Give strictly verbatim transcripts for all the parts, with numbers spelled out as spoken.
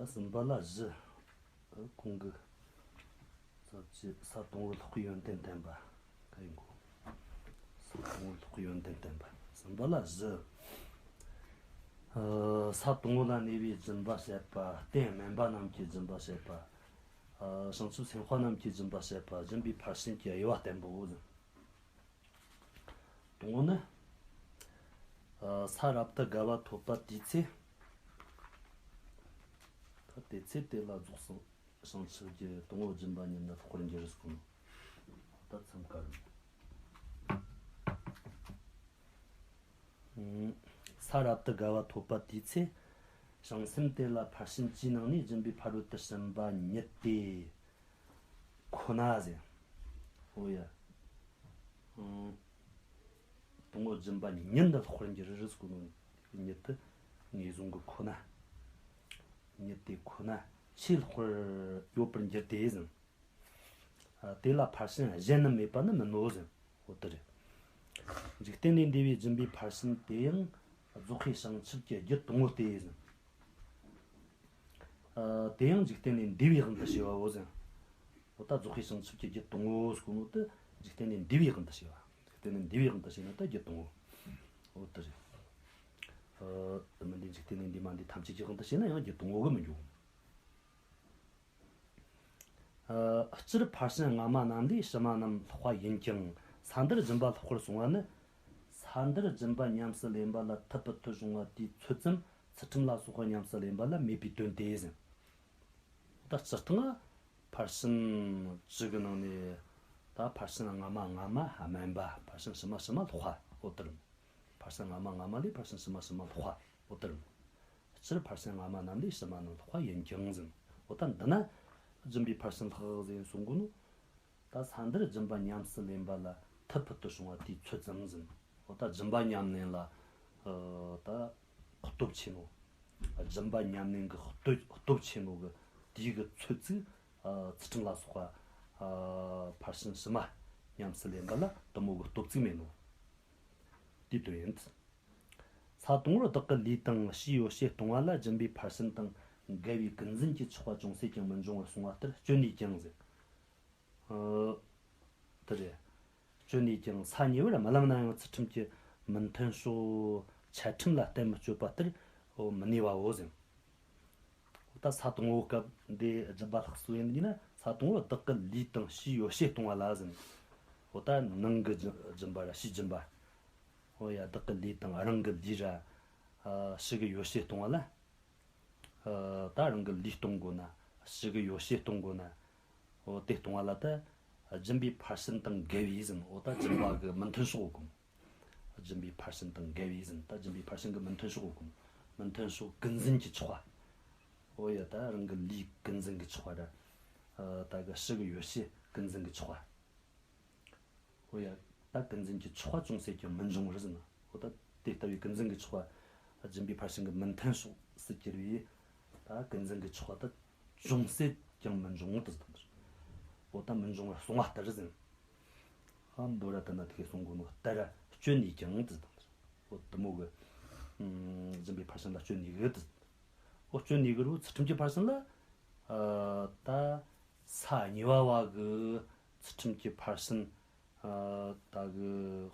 གསུམ་པ་ལ་བཞི། ཁོང་གི་ས་བཅད་ས་དང་པོ་ལྷག་པའི་ཡོན་ཏན་བསྟན་པ་ག་ཡིན་གོ། ས་དང་པོ་ལྷག་པའི་ཡོན་ཏན་བསྟན་པ། གསུམ་པ་ལ་བཞི། ཨ། ས་དང་པོ་ལ་གནས་པའི་སྦྱིན་པ་བྱེད་པ། རྟེན་སྨན་པ་རྣམས་ཀྱི་སྦྱིན་པ་བྱེད་པ། ཨ། བྱང་ཆུབ་སེམས་དཔའ་རྣམས་ཀྱི་སྦྱིན་པ་བྱེད་པ། སྦྱིན་པའི་ཕར་ཕྱིན་གྱི་དབྱེ་བ་བསྟན་པའོ། དང་པོ་ནི། ཨ། ས་རབ་ཏུ་དགའ་བ་ཐོབ་པ་དེའི་ཚེ། ད་དེ་ཚེ་དེ་ལ་རྫོགས་སངས་བྱང་ཆུབ་ཀྱི་དང་པོ་སྦྱིན་པ་ཉིད་ནི་ལྷག་པར་འགྱུར་ཟེར་གོ་ནོ། ད་མཚམས་བཀར། ཨང་། ས་རབ་ཏུ་དགའ་བ་ཐོབ་པ་དེའི་ཚེ། བྱང་སེམས་དེ་ལ་ཕར་ཕྱིན་ཅི་གནང་ནས་སྦྱིན་པའི་ཕ་རོལ་ཏུ་ཕྱིན་པ་ཉིད་དེ་ཁོ་ན་ཟེར། འོ་ཡ། ཨང་། དང་པོ་སྦྱིན་པ་ཉིད་འདི་ལྷག་པར་འགྱུར་རེ་ཟེར་གོ་ནོ། ཉིད་དེ་ངེས་བཟུང་གི་ཁོ་ན། ཉིད་དེ་ཁོ་ན་ཆེས་ལྷག་པར་ཡོད་པར་འགྱུར་ཏེ་ཟེར། ཨ། དེ་ལ་ཕར་ཕྱིན་གཞན་ནི་མེད་པ་ནི་མིན་ནོ་ཟེར། འོ་དེ་རེད། འཇིག་རྟེན་ལས་འདས་པའི་སྦྱིན་པའི་ཕར་ཕྱིན་དེ་ཡང་རྫོགས་པའི་བྱང་ཆུབ་ཀྱི་རྒྱུ་དང་པོ་སྟེ་ཟེར། ཨ། དེ་ཡང་འཇིག་རྟེན་ལས་འདས་པའི་དབང་དུ་བྱས་པའོ་ཟེར། འོ་ད་རྫོགས་པའི་བྱང་ཆུབ་ཀྱི་རྒྱུ་དང་པོ་ཟེར་གོ་ནོ་དེ་འཇིག་རྟེན་ལས་འདས་པའི་དབང་དུ་བྱས་པ། འཇིག་རྟེན་ལས་འདས་པའི་དབང་དུ་བྱས་ན་ད་རྒྱུ་དང་པོ། འོ་དེ་རེད། ཨ། དེ་མིན་དེ་འཇིག་རྟེན་ལས་འདས་མ་འདས་ཐམས་ཅད་ཀྱི་དབང་དུ་བྱས་ན་ཡང་རྒྱུ་དང་པོ་གི་མི་འགྱུར། ཨ། སྤྱིར་ཕར་ཕྱིན་སྔ་མ་རྣམས་ལས་ཕྱི་མ་རྣམས་ལྷག་པ་ཡིན་ཀྱང་ས་འདིར་སྦྱིན་པ་ལྷག་པར་གསུངས་པ་ནི། ས་འདིར་སྦྱིན་པ་ཉམས་སུ་ལེན་པ་ལ་ཐུབ་པའི་མཐུ་བྱུང་བ་དེའི་ཚོད་ཙམ་ཚུལ་ཁྲིམས་ལ་སོགས་པ་ཉམས་སུ་ལེན་པ་ལ་མེད་པའི་དོན་ཏེ་ཟེར། ད་སྤྱིར་བཏང་ཕར་ཕྱིན་བཅུ་གི་ནང་ནས་ད་ཕར་ཕྱིན་སྔ་མ་སྔ་མ་དམན་པ། ཕར་ཕྱིན་ཕྱི་མ་ཕྱི་མ་ལྷག་པ། འོ་དེ་རེད། ཕར་ཕྱིན་སྔ་མ་སྔ་མ་ལས་ཕར་ཕྱིན་ཕྱི་མ་ཕྱི་མ་ལྷག་པ། འོ་དེ་རེད། སྤྱིར་ཕར་ཕྱིན་སྔ་མ་རྣམས་ལས་ཕྱི་མ་རྣམས་ལྷག་པ་ཡིན་ཀྱང་ཟེར། འོ་ད་འདི་ན་སྦྱིན་པའི་ཕར་ཕྱིན་ལྷག་ཟེར་གསུང་གོ་ནོ། ད་ས་འདིར་སྦྱིན་པ་ཉམས་སུ་ལེན་པ་ལ་ཐུབ་ཕུལ་དུ་བྱུང་བ་དེའི་ཚོད་ཙམ་ཟེར། འོ་ད་སྦྱིན་པ་ཉམས་ལེན་ལ། ཨ། ད་སྟོབས་ཆེ་ནོ། སྦྱིན་པ་ཉམས་ལེན་གྱི་སྟོབས་སྟོབས་ཆེ་ནོ་གི་དེའི་གི་ཚོད་ཅིག་ཨ། ཚུལ་ཁྲིམས་ལ་སོགས་པ། ཨ། ཕར་ཕྱིན་ཕྱི་མ་ཉམས་སུ་ལེན་པ་ལ་དེ་མོ་གི་སྟོབས་ཅིག་མེད་ནོ། དེའི་དོན་ཡིན། ས་དང་པོར་བདག་གི་ལུས་དང་ཕྱིའི་ཡོ་བྱད་གཏོང་བ་ལ་སྦྱིན་པའི་ཕར་ཕྱིན་དང་འགལ་བའི་ཀུན་འཛིན་གྱི་ཆགས་པ་ཅུང་ཟད་ཀྱང་མི་འབྱུང་བར་གསུངས་པ་ལྟར་སྤྱོད་ནུས་ཀྱང་ཟེར། ཨ། དེ་རེད། སྤྱོད་ནུས་ཀྱང་ས་ཉེ་བར་རྨི་ལམ་ན་ཡང་ཚུལ་ཁྲིམས་ཀྱི་མི་མཐུན་ཕྱོགས་འཆལ་ཁྲིམས་ལ་གཏན་མི་སྤྱོད་པ་ལྟར་མི་ནུས་པའོ་ཟེར། ད་ས་དང་པོའི་སྐབས་འདི་སྦྱིན་པ་ལྷག་སུ་ཡིན་ན། ས་དང་པོ་བདག་གི་ལུས་དང་ཕྱིའི་ཡོ་བྱད་གཏོང་བ་ལ་ཟེར། འོ་ད་ནང་གི་སྦྱིན་པ་ར་ཕྱིའི་སྦྱིན་པ། འོ་ཡ། བདག་གི་ལུས་དང་རང་གི་ལུས་ར། ཨ། ཕྱི་གི་ཡོ་བྱད་གཏོང་བ་ལ། ཨ། ད་རང་གི་ལུས་གཏོང་དགོས་ན། ཕྱི་གི་ཡོ་བྱད་གཏོང་དགོས་ན། འོ་དེ་གཏོང་བ་ལ་ད་སྦྱིན་པའི་ཕར་ཕྱིན་དང་འགལ་བའི་ཟེར། འོ་ད་སྦྱིན་པ་གི་མི་མཐུན་ཕྱོགས་གོ། སྦྱིན་པའི་ཕར་ཕྱིན་དང་འགལ་བའི་ཟེར། ད་སྦྱིན་པའི་ཕར་ཕྱིན་གི་མི་མཐུན་ཕྱོགས་གོ། མི་མཐུན་ཕྱོགས་ཀུན་འཛིན་གྱི་ཆགས་པ། འོ་ཡ། ད་རང་གི་ལུས་ཀུན་འཛིན་གྱི་ཆགས་པ་ར། ཨ། ད་གི་ཕྱི་གི་ཡོ་བྱད་ཀུན་འཛིན་གྱི་ཆགས་པ། འོ་ཡ། ད་ཀུན་འཛིན་གྱི་ཆགས་པ་ཅུང་ཟད་ཀྱང་མི་འབྱུང་བར་ཟེར་ན། འོ་ད་དེ་ལྟ་བུའི་ཀུན་འཛིན་གྱི་ཆགས་པ་སྦྱིན་པའི་ཕར་ཕྱིན་གྱི་མི་མཐུན་ཕྱོགས་སུ་གྱུར་བའི། ད་ཀུན་འཛིན་གྱི་ཆགས་པ་ད་ཅུང་ཟད་ཀྱང་མི་འབྱུང་དུ་ཟེར། འོ་ད་མི་འབྱུང་བར་གསུངས་པ་ལྟར་ཟེར། ཨ། མདོར་ན་དེ་ན་དེ་གསུང་གོ་ནོ་ལྟར་སྤྱོད་ནུས་ཀྱང་དུ་ཟེར། འོ་དེ་མོ་གི། ཨ། སྦྱིན་པའི་ཕར་ཕྱིན་ལ་སྤྱོད་ནུས་གི་དུ་ཟེར། འོ་སྤྱོད་ནུས་གི་རུ་ཚུལ་ཁྲིམས་ཀྱི་ཕར་ཕྱིན་ལ། ཨ། ད་ས་གཉིས་པ་བ་གི་ཚུལ་ཁྲིམས་ཀྱི་ཕར་ཕྱིན། ཨ། ད་གི་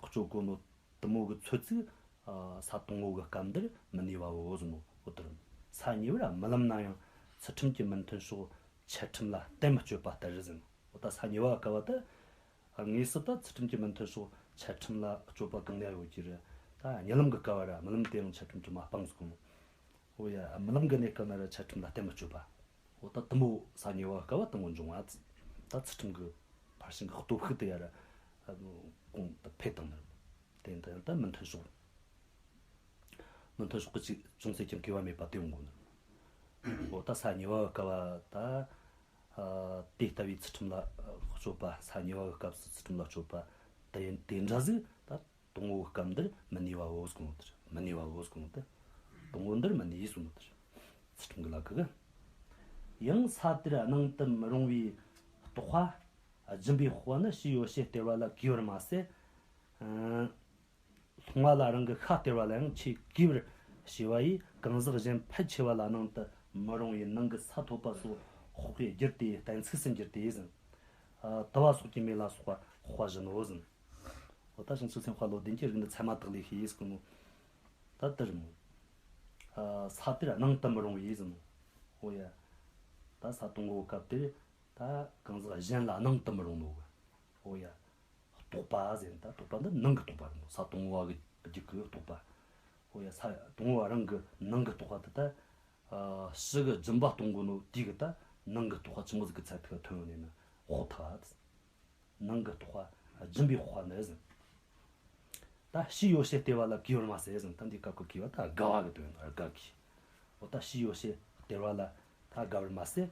སྤྱོད་གོ་ནོ་དེ་མོ་གི་ཚོད་ཅིག་ཨ། ས་དང་པོ་གི་སྐབས་འདིར་མི་ནུས་པའོ་ཟེར་ནོ། འོ་དེ་རེད། ས་གཉིས་པར་རྨི་ལམ་ན་ཡང་ཚུལ་ཁྲིམས་ཀྱི་མི་མཐུན་ཕྱོགས་འཆལ་ཁྲིམས་ལ་གཏན་མི་སྤྱོད་པ་ལྟར་ཟེར་ནོ། འོ་ད་ས་གཉིས་པ་གི་སྐབས་བ་དེ། ཨ། དངོས་སུ་ད་ཚུལ་ཁྲིམས་ཀྱི་མི་མཐུན་ཕྱོགས་འཆལ་ཁྲིམས་ལ་སྤྱོད་པ་གང་ན་ཡོད་ཀྱི་རེད། ད་གཉིད་ལམ་གི་སྐབས་བ་ར་རྨི་ལམ་དེ་ཡང་འཆལ་ཁྲིམས་ཀྱིས་མ་སྤངས་ཟེར་གོ་ནོ། འོ་ཡ། རྨི་ལམ་གི་གནས་སྐབས་ན་ར་འཆལ་ཁྲིམས་ལ་གཏན་མི་སྤྱོད་པ། འོ་ད་དེ་མོ་ས་གཉིས་པ་སྐབས་བ་དེ་མོ་འབྱུང་བ། ད་ཚུལ་ཁྲིམས་ཀྱི་ཕར་ཕྱིན་གྱི་སྟོབས་ཤུགས་དེ་ཡ་ར་གོང་དུ་འཕེལ་བཏང་ནི་རེད། དེ་འདི་ད་མི་མཐུན་ཕྱོགས། མི་མཐུན་ཕྱོགས་ཀྱི་ཅུང་ཟད་ཀྱང་གུས་པ་མེད་པ་དེ་ཡོང་གོ་ནི་རེད། འོ་ད་ས་གཉིས་པ་སྐབས་བ་ད། ཨ། དེ་ལྟ་བུའི་ཚུལ་ཁྲིམས་ལ་སྤྱོད་པ། ས་གཉིས་པ་སྐབས་སུ་ཚུལ་ཁྲིམས་ལ་སྤྱོད་པ་དེ་དེ་འདྲ་ཟིག་ད། དང་པོའི་སྐབས་འདིར་མི་ནུས་པའོ་ཟེར་གོ་ནོ་དེ་རེད། མི་ནུས་པའོ་ཟེར་གོ་ནོ་དེ། དང་པོ་འདིར་མི་ནུས་ཟེར་གོ་ནོ་དེ་རེད། ཚུལ་ཁྲིམས་ཀྱི་ལ་ཁུ་གི། ཡང་ས་དེར་སྣང་དུ་མི་རུང་བའི་རྟོག་པ། སྦྱིན་པའི་དཔལ་ནི་ཕྱིའི་ཡོ་བྱད་སྟེར་བ་ལ་གུས་པར་མ་ཟད། ཨ། ལྷུང་བ་ལ་རང་གི་ཤ་སྟེར་བ་ལ་ཡང་ཆེས་གུས་པར་བྱས་པ་ཡིས། གང་ཟག་གཞན་ཕལ་ཆེ་བ་ལ་སྣང་དུ་ མི་རུང་བའི་ནང་གི་ས་ཐོབ་པ་སོགས་དཔོག་པའི་རྒྱུར་ཏེ་གཏན་ཚིགས་སུ་འགྱུར་ཏེ་ཟེར། ཨ། དུ་བ་སོགས་ཀྱི་མེ་ལ་སོགས་པ་དཔོག་པ་བཞིན་ནོ་ཟེར། འོ་ད་བྱང་ཆུབ་སེམས་དཔའ་བློ་ལྡན་གྱི་རིགས་འདི་ཚད་མ་དག་ལས་ཤེས་ཟེར་གོ་ནོ། ད་དེ་རེད་མོ། ཨ། ས་དེར་སྣང་དུ་མི་རུང་བའི་ཟེར་ནོ། འོ་ཡ། ད་ས་དང་པོའི་སྐབས་དེར་ད་གང་ཟག་གཞན་ལ་སྣང་དུ་མི་རུང་ནོ་གི། འོ་ཡ། རྟོག་པ་ཟེར་ན་ད་རྟོག་པ་འདི་ནང་གི་རྟོག་པ་རེད་མོ། ས་དང་པོ་བ་གི་རྒྱུད་ཀྱི་རྟོག་པ། འོ་ཡ། ས་དང་པོ་བ་རང་གི་ནང་གི་རྟོག་པ་དེ་ད། ཨ། ཕྱི་གི་སྦྱིན་པ་གཏོང་གོ་ནོ་དེ་གི་ད་ནང་གི་རྟོག་པ་ཆི་མོ་ཟིག་གི་ཚད་ཐིག་ཐོན་ཡོང་ནས་ན་དཔོག་ཐུབ་པ། ནང་གི་རྟོག་པ་སྦྱིན་པའི་དཔོག་པ་ནི་ཟེར། ད་ཕྱིའི་ཡོ་བྱད་སྟེར་བ་ལ་གུས་པར་མ་ཟད་ཟེར། ད་འདི་སྐབས་ཀྱི་གུས་པ་ད་དགའ་བ་གི་དོན་དག་དགའ་གི། འོ་ད་ཕྱིའི་ཡོ་བྱད་སྟེར་བ་ལ་ད་དགའ་བར་མ་ཟད།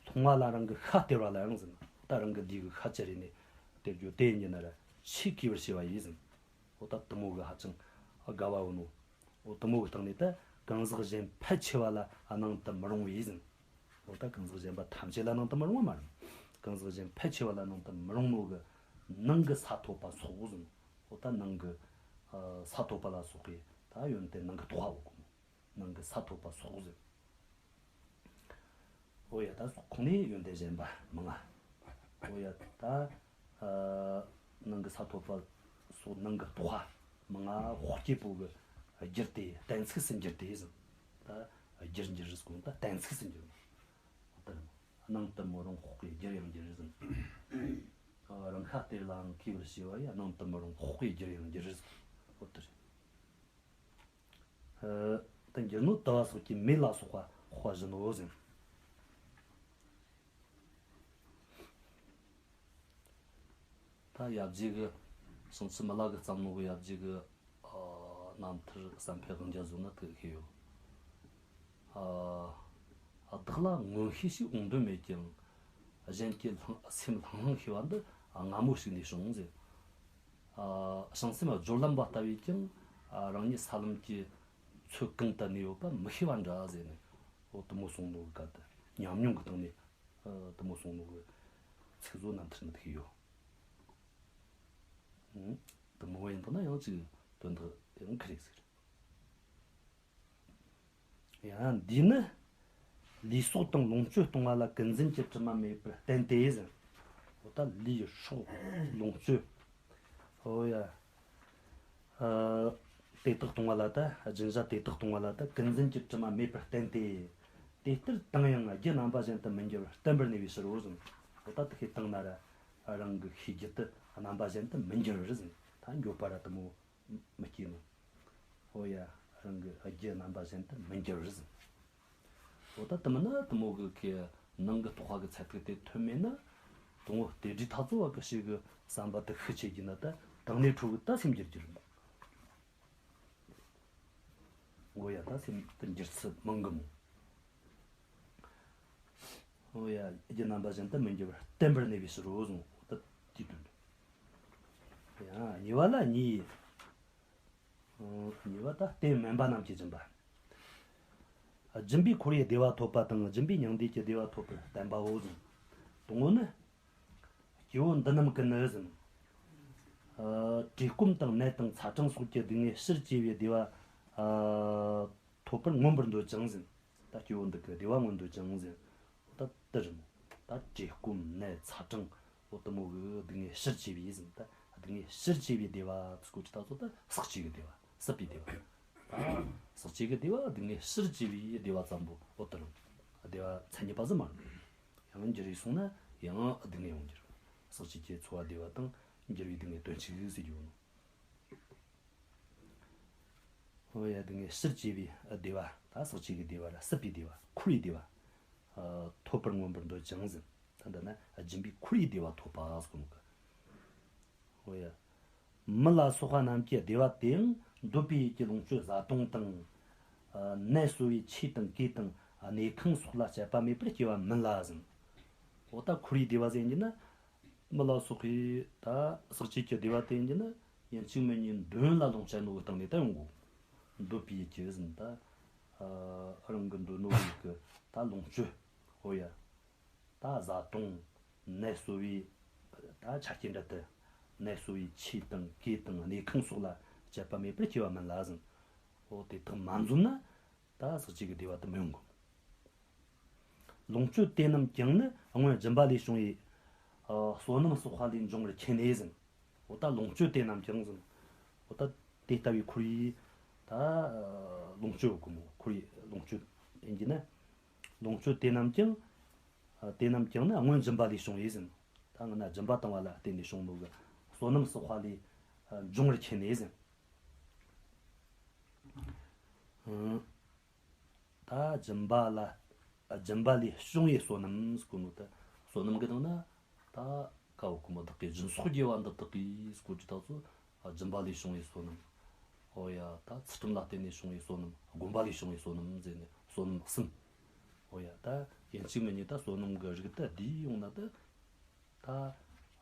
མཐོང་བ་ལ་རང་གི་ཤ་སྟེར་བ་ལ་ཡང་ཟེར། ད་རང་གི་ལུས་ཀྱི་ཤ་ཅི་རིགས་ནས་སྟེར་རྒྱུ་དེ་ཡིན་ན་ར་ཆེས་གུས་པར་བྱས་པ་ཡིན་ཟེར། འོ་ད་དེ་མོ་གི་ཧ་ཅང་དགའ་བ་ཡོད་ནོ། འོ་དེ་མོ་གི་སྟེང་ནས་ད་གང་ཟག་གཞན་ཕལ་ཆེ་བ་ལ་སྣང་དུ་མི་རུང་བའི་ཟེར། འོ་ད་གང་ཟག་གཞན་པ་ཐམས་ཅད་ལ་སྣང་དུ་མི་རུང་བ་མ་རེད། གང་ཟག་གཞན་ཕལ་ཆེ་བ་ལ་སྣང་དུ་མི་རུང་ནོ་གི་ནང་གི་ས་ཐོབ་པ་སོགས་ཟེར། འོ་ད་ནང་གི་ཨ་ས་ཐོབ་པ་ལ་སོགས་པའི་ད་ཡོན་ཏན་ནང་གི་རྟོག་པ་ཡོད་གོ། ནང་གི་ས་ཐོབ་པ་སོགས་ཟེར། འོ་ཡ། ད་ཁོང་ནས་ཡོན་ཏན་གཞན་པ་མང་ང་། འོ་ཡ། ད་ཨ་ནང་གི་ས་ཐོབ་པ་སོགས་ནང་གི་རྟོག་པ་མང་ང་དཔོག་བྱེད་པོ་གི་རྒྱུར་ཏེ་གཏན་ཚིགས་སུ་འགྱུར་ཏེ་ཟེར། ད་རྒྱུར་འགྱུར་རེད་ཟེར་གོ་ནོ་ད་གཏན་ཚིགས་སུ་འགྱུར་ནོ། འོ་ད་རེད། སྣང་དུ་མི་རུང་དཔོག་པའི་རྒྱུར་ཡང་འགྱུར་ཟེར། ཨ། རང་ཤ་སྟེར་ལའང་གུས་པར་བྱས་པ་ཡིས་སྣང་དུ་མི་རུང་དཔོག་པའི་རྒྱུར་ཡང་འགྱུར་ཟེར། འོ་ད་རེད། ཨ། ད་འགྱུར་ནོ་དུ་བ་སོགས་ཀྱི་མེ་ལ་སོགས་པ་དཔོག་པ་བཞིན་ནོ་ཟེར། ད་ཡབ་རྗེ་གི་བྱང་ཆུབ་མི་ལ་གིས་བརྩམས་ནོ་གི་ཡབ་རྗེ་གི་ཨ། རྣམ་ཐར་བསམ་འཕེལ་དབང་རྒྱལ་བཟོ་ན་དེ་ཤེས་ཡོད། ཨ། བདག་ལ་མངོན་ཤེས་ཤིག་འོང་དོན་མེད་ཀྱང་། གཞན་གྱི་ལྷང་སེམས་ལྷང་ལྷང་ཤེས་པ་འདི་སྔ་མོ་ཞིག་ནས་བྱུང་ཟེར། ཨ། བྱང་སེམས་སྦྱོར་ལམ་པ་ལྟ་བས་ཀྱང་། ཨ། རང་ཉིད་ས་ལམ་གྱི་ཚོད་གང་དུ་གནས་ཡོད་པ་མི་ཤེས་པ་འདྲ་ཟེར་ནས། འོ་དེ་མོ་གསུངས་ནོ་གི་སྐབས་དེ་ཉམས་མྱོང་གི་སྟེང་ནས། ཨ། དེ་མོ་གསུངས་ནོ་གི་ཚིག་བཟོ་རྣམ་ཐར་ནི་དེ་ཡོད། ཨང་། དེ་མོ་ཡིན་དུས་ན་ཡང་ཅིག་དོན་དག་ཡང་ཁ་རེ་ཟིག་རེད། ཡང་འདིས་ནི་ལུས་སྲོག་དང་ལོངས་སྤྱོད་གཏོང་བ་ལ་ཀུན་འཛིན་གྱི་དྲི་མ་མེད་པར་བསྟན་ཏེ་ཟེར། འོ་ད་ལུས་སྲོག་ལོངས་སྤྱོད། འོ་ཡ། ཨ། དེ་དག་གཏོང་བ་ལ་ད་སྦྱིན་བྱ་དེ་དག་གཏོང་བ་ལ་ད་ཀུན་འཛིན་གྱི་དྲི་མ་མེད་པར་བསྟན་ཏེ། དེ་ལྟར་བཏང་ཡང་རྒྱུ་རྣམ་པ་གཞན་དུ་མི་འགྱུར་བར་བརྟན་པར་གནས་པའི་ཕྱིར་རོ་ཟེར། འོ་ད་དེ་ཤེས་བཏང་ན་ར་རང་གི་ཤེས་རྒྱུད་དེ་རྣམ་པ་གཞན་དུ་མི་འགྱུར་བར་ཟེར། ད་འགྱོད་པ་ར་དེ་མོ་མི་སྐྱེ་ནོ། འོ་ཡ། རང་གི་རྒྱུ་རྣམ་པ་གཞན་དུ་མི་འགྱུར་བར་ཟེར། འོ་ད་དེ་མིན་ན་དེ་མོ་གི་ཁའི་ནང་གི་རྟོག་པ་གི་ཚད་ཐིག་དེ་ཐོན་མེད་ན། དང་པོ་དེ་སྒྲའི་ཐག་ཚོ་བ་གི་ཞིག་གི་བསམ་པ་དེ་ཤུགས་ཆེ་རྒྱུ་ན་ད་དང་ནས་འཕྲོ་གི་ད་སེམས་འགྱུར་རྒྱུ་རེད། འོ་ཡ། ད་སེམས་དེ་འགྱུར་ཚུལ་མང་གི་མོ། འོ་ཡ། རྒྱུ་རྣམ་པ་གཞན་དུ་མི་འགྱུར་བར་བརྟན་པར་གནས་པའི་ཕྱིར་རོ་གསུངས། འོ་ད་དེའི་དོན་དུ། ཡང་གཉིས་པ་ལ་གཉིས། གཉིས་པ་ད་ལྟས་མིན་པ་རྣམས་ཀྱི་སྦྱིན་པ། སྦྱིན་པས་འཁོར་བའི་བདེ་བ་ཐོབ་པ་དང་། སྦྱིན་པས་མྱང་འདས་ཀྱི་བདེ་བ་ཐོབ་པར་བསྟན་པའོ་གསུངས། དང་པོ་ནི། སྐྱེ་བོ་འདི་རྣམས་ཀུན་ནི་ཟེར། ཨ། བཀྲེས་སྐོམ་དང་ནད་དང་ཚ་གྲང་སོགས་ཀྱི་སྡུག་བསྔལ་ཕྱིར་བཅོས་པའི་བདེ་བ། ཨ། ཐོབ་པར་མངོན་པར་འདོད་ཅིང་ཟེར། ད་སྐྱེ་བོ་འདི་གི་བདེ་བ་མངོན་འདོད་ཅིང་ཟེར། ད་དེ་རེད་མོ། ད་བཀྲེས་སྐོམ་ནད་ཚ་གྲང་འོ་དེ་མོ་གི་སྡུག་བསྔལ་ཕྱིར་བཅོས་པའི་ཟེར། ད་སྡུག་བསྔལ་ཕྱིར་བཅོས་པའི་བདེ་བ་ཚིག་གོ་ཅི་ད་ཚོ་ད་ཟག་བཅས་ཀྱི་བདེ་བ་སྲིད་པའི་བདེ་བ། ད་ཟག་བཅས་ཀྱི་བདེ་བ་སྡུག་བསྔལ་ཕྱིར་བཅོས་པའི་བདེ་བ་ཙམ་པོ་འོ་དེ་རེད། བདེ་བ་མཚན་ཉིད་པ་ཟིག་མ་རེད། ཡང་འགྱུར་བས་སོང་ན་ཡང་སྡུག་བསྔལ་ཡོང་རྒྱུ་རེད། ཟག་བཅས་ཀྱི་ཚོར་བ་བདེ་བ་དང་འགྱུར་བའི་སྡུག་བསྔལ་དོན་གཅིག་ཟེར་རྒྱུ་ནོ། འོ་ཡ། སྡུག་བསྔལ་ཕྱིར་བཅོས་པའི་བདེ་བ། ད་ཟག་བཅས་ཀྱི་བདེ་བ་ར་སྲིད་པའི་བདེ་བ། འཁོར་བའི་བདེ་བ། ཨ། ཐོབ་པར་མངོན་པར་འདོད་ཅིང་ཟེར། ད་འདི་ན་སྦྱིན་པས་འཁོར་བའི་བདེ་བ་ཐོབ་པ་ཟེར་གོ་ནོ་གི། འོ་ཡ། མི་ལ་སོགས་པ་རྣམས་ཀྱི་བདེ་བ་དེའང་འདོད་པའི་ཡིད་ཀྱི་ལོངས་སྤྱོད་བཟའ་བཏུང་དང་། ཨ། ནད་གསོ་བའི་ཆོས་དང་གོས་དང་གནས་ཁང་སོགས་ལ་སྤྱད་པ་མེད་པར་སྐྱེ་བ་མིན་ལ་ཟེར། འོ་ད་འཁོར་བའི་བདེ་བ་ཟེར་རྒྱུ་ན། མི་ལ་སོགས་པའི་ད་ཟག་བཅས་ཀྱི་བདེ་བ་དེ་ཡིན་གྱི་ན་ཡིན་གཅིག་མིན་གཉིས་དོན་ལ་ལོངས་སྤྱད་ནོ་གི་སྟེང་ནས་ད་ཡོང་གོ། འདོད་པའི་ཡིད་ཀྱི་ཟེར་ན་ད། ཨ། རང་གི་འདོད་ནོ་གི་ད་ལོངས་སྤྱོད། འོ་ཡ། ད་བཟའ་བཏུང་། ནད་གསོ་བའི་ད་ཆ་རྐྱེན་འདྲ་དེ། ནད་གསོ་བའི་ཆོས་དང་གོས་དང་གནས་ཁང་སོགས་ལ་སྤྱད་པ་མེད་པར་སྐྱེ་བ་མིན་ལ་ཟེར། འོ་དེ་དག་མ་འཛོམས་ན། ད་ཟག་བཅས་ཀྱི་བདེ་བ་དེ་མི་ཡོང་གོ། ལོངས་སྤྱོད་དེ་རྣམས་ཀྱང་ནི་སྔོན་སྦྱིན་པ་ལས་བྱུང་བའི་ཨ་བསོད་ནམས་བསགས་པ་ལས་འབྱུང་བར་མཁྱེན་ནས་ཟེར། འོ་ད་ལོངས་སྤྱོད་དེ་རྣམས་ཀྱང་ཟེར། འོ་ད་དེ་ལྟ་བུའི་ཁོར་ཡུག་ད་ཨ་ལོངས་སྤྱོད་གོ་མོ། ཁོར་ཡུག་ལོངས་སྤྱོད་ཡིན་གྱི་ན། ལོངས་སྤྱོད་དེ་རྣམས་ཀྱང་ཨ་དེ་རྣམས་ཀྱང་ནི་སྔོན་སྦྱིན་པ་ལས་བྱུང་བས་ཟེར། ད་སྔ་ན་སྦྱིན་པ་བཏང་བ་ལ་བརྟེན་ནས་བྱུང་ནོ་གི་བསོད་ནམས་བསགས་པ་ལས་ཨ་འབྱུང་བར་མཁྱེན་ནས་ཟེར། ཨང་། ད་སྦྱིན་པ་ལ་སྦྱིན་པ་ལས་བྱུང་བའི་བསོད་ནམས་ཟེར་གོ་ནོ་ད། བསོད་ནམས་གི་ནང་ན་ད་ཀ་བོ་ཀུ་མོ་བདག་གི་སྦྱིན་སོགས་དགེ་བ་འདི་དག་གིས་ཟེར་གོ་ཅི་ད་ཚོ། ཨ་སྦྱིན་པ་ལས་བྱུང་བའི་བསོད་ནམས། ཨོ་ཡ། ད་ཚུལ་ཁྲིམས་ལ་བརྟེན་ནས་བྱུང་བའི་བསོད་ནམས། སྒོམ་པ་ལས་བྱུང་བའི་བསོད་ནམས་ཟེར་ནས་བསོད་ནམས་གསུམ། ཨོ་ཡ། ད་ཡིན་གཅིག་མིན་གཉིས་ད་བསོད་ནམས་གི་རིགས་ད་བསྡུས་ཡོང་ན་ད། ད་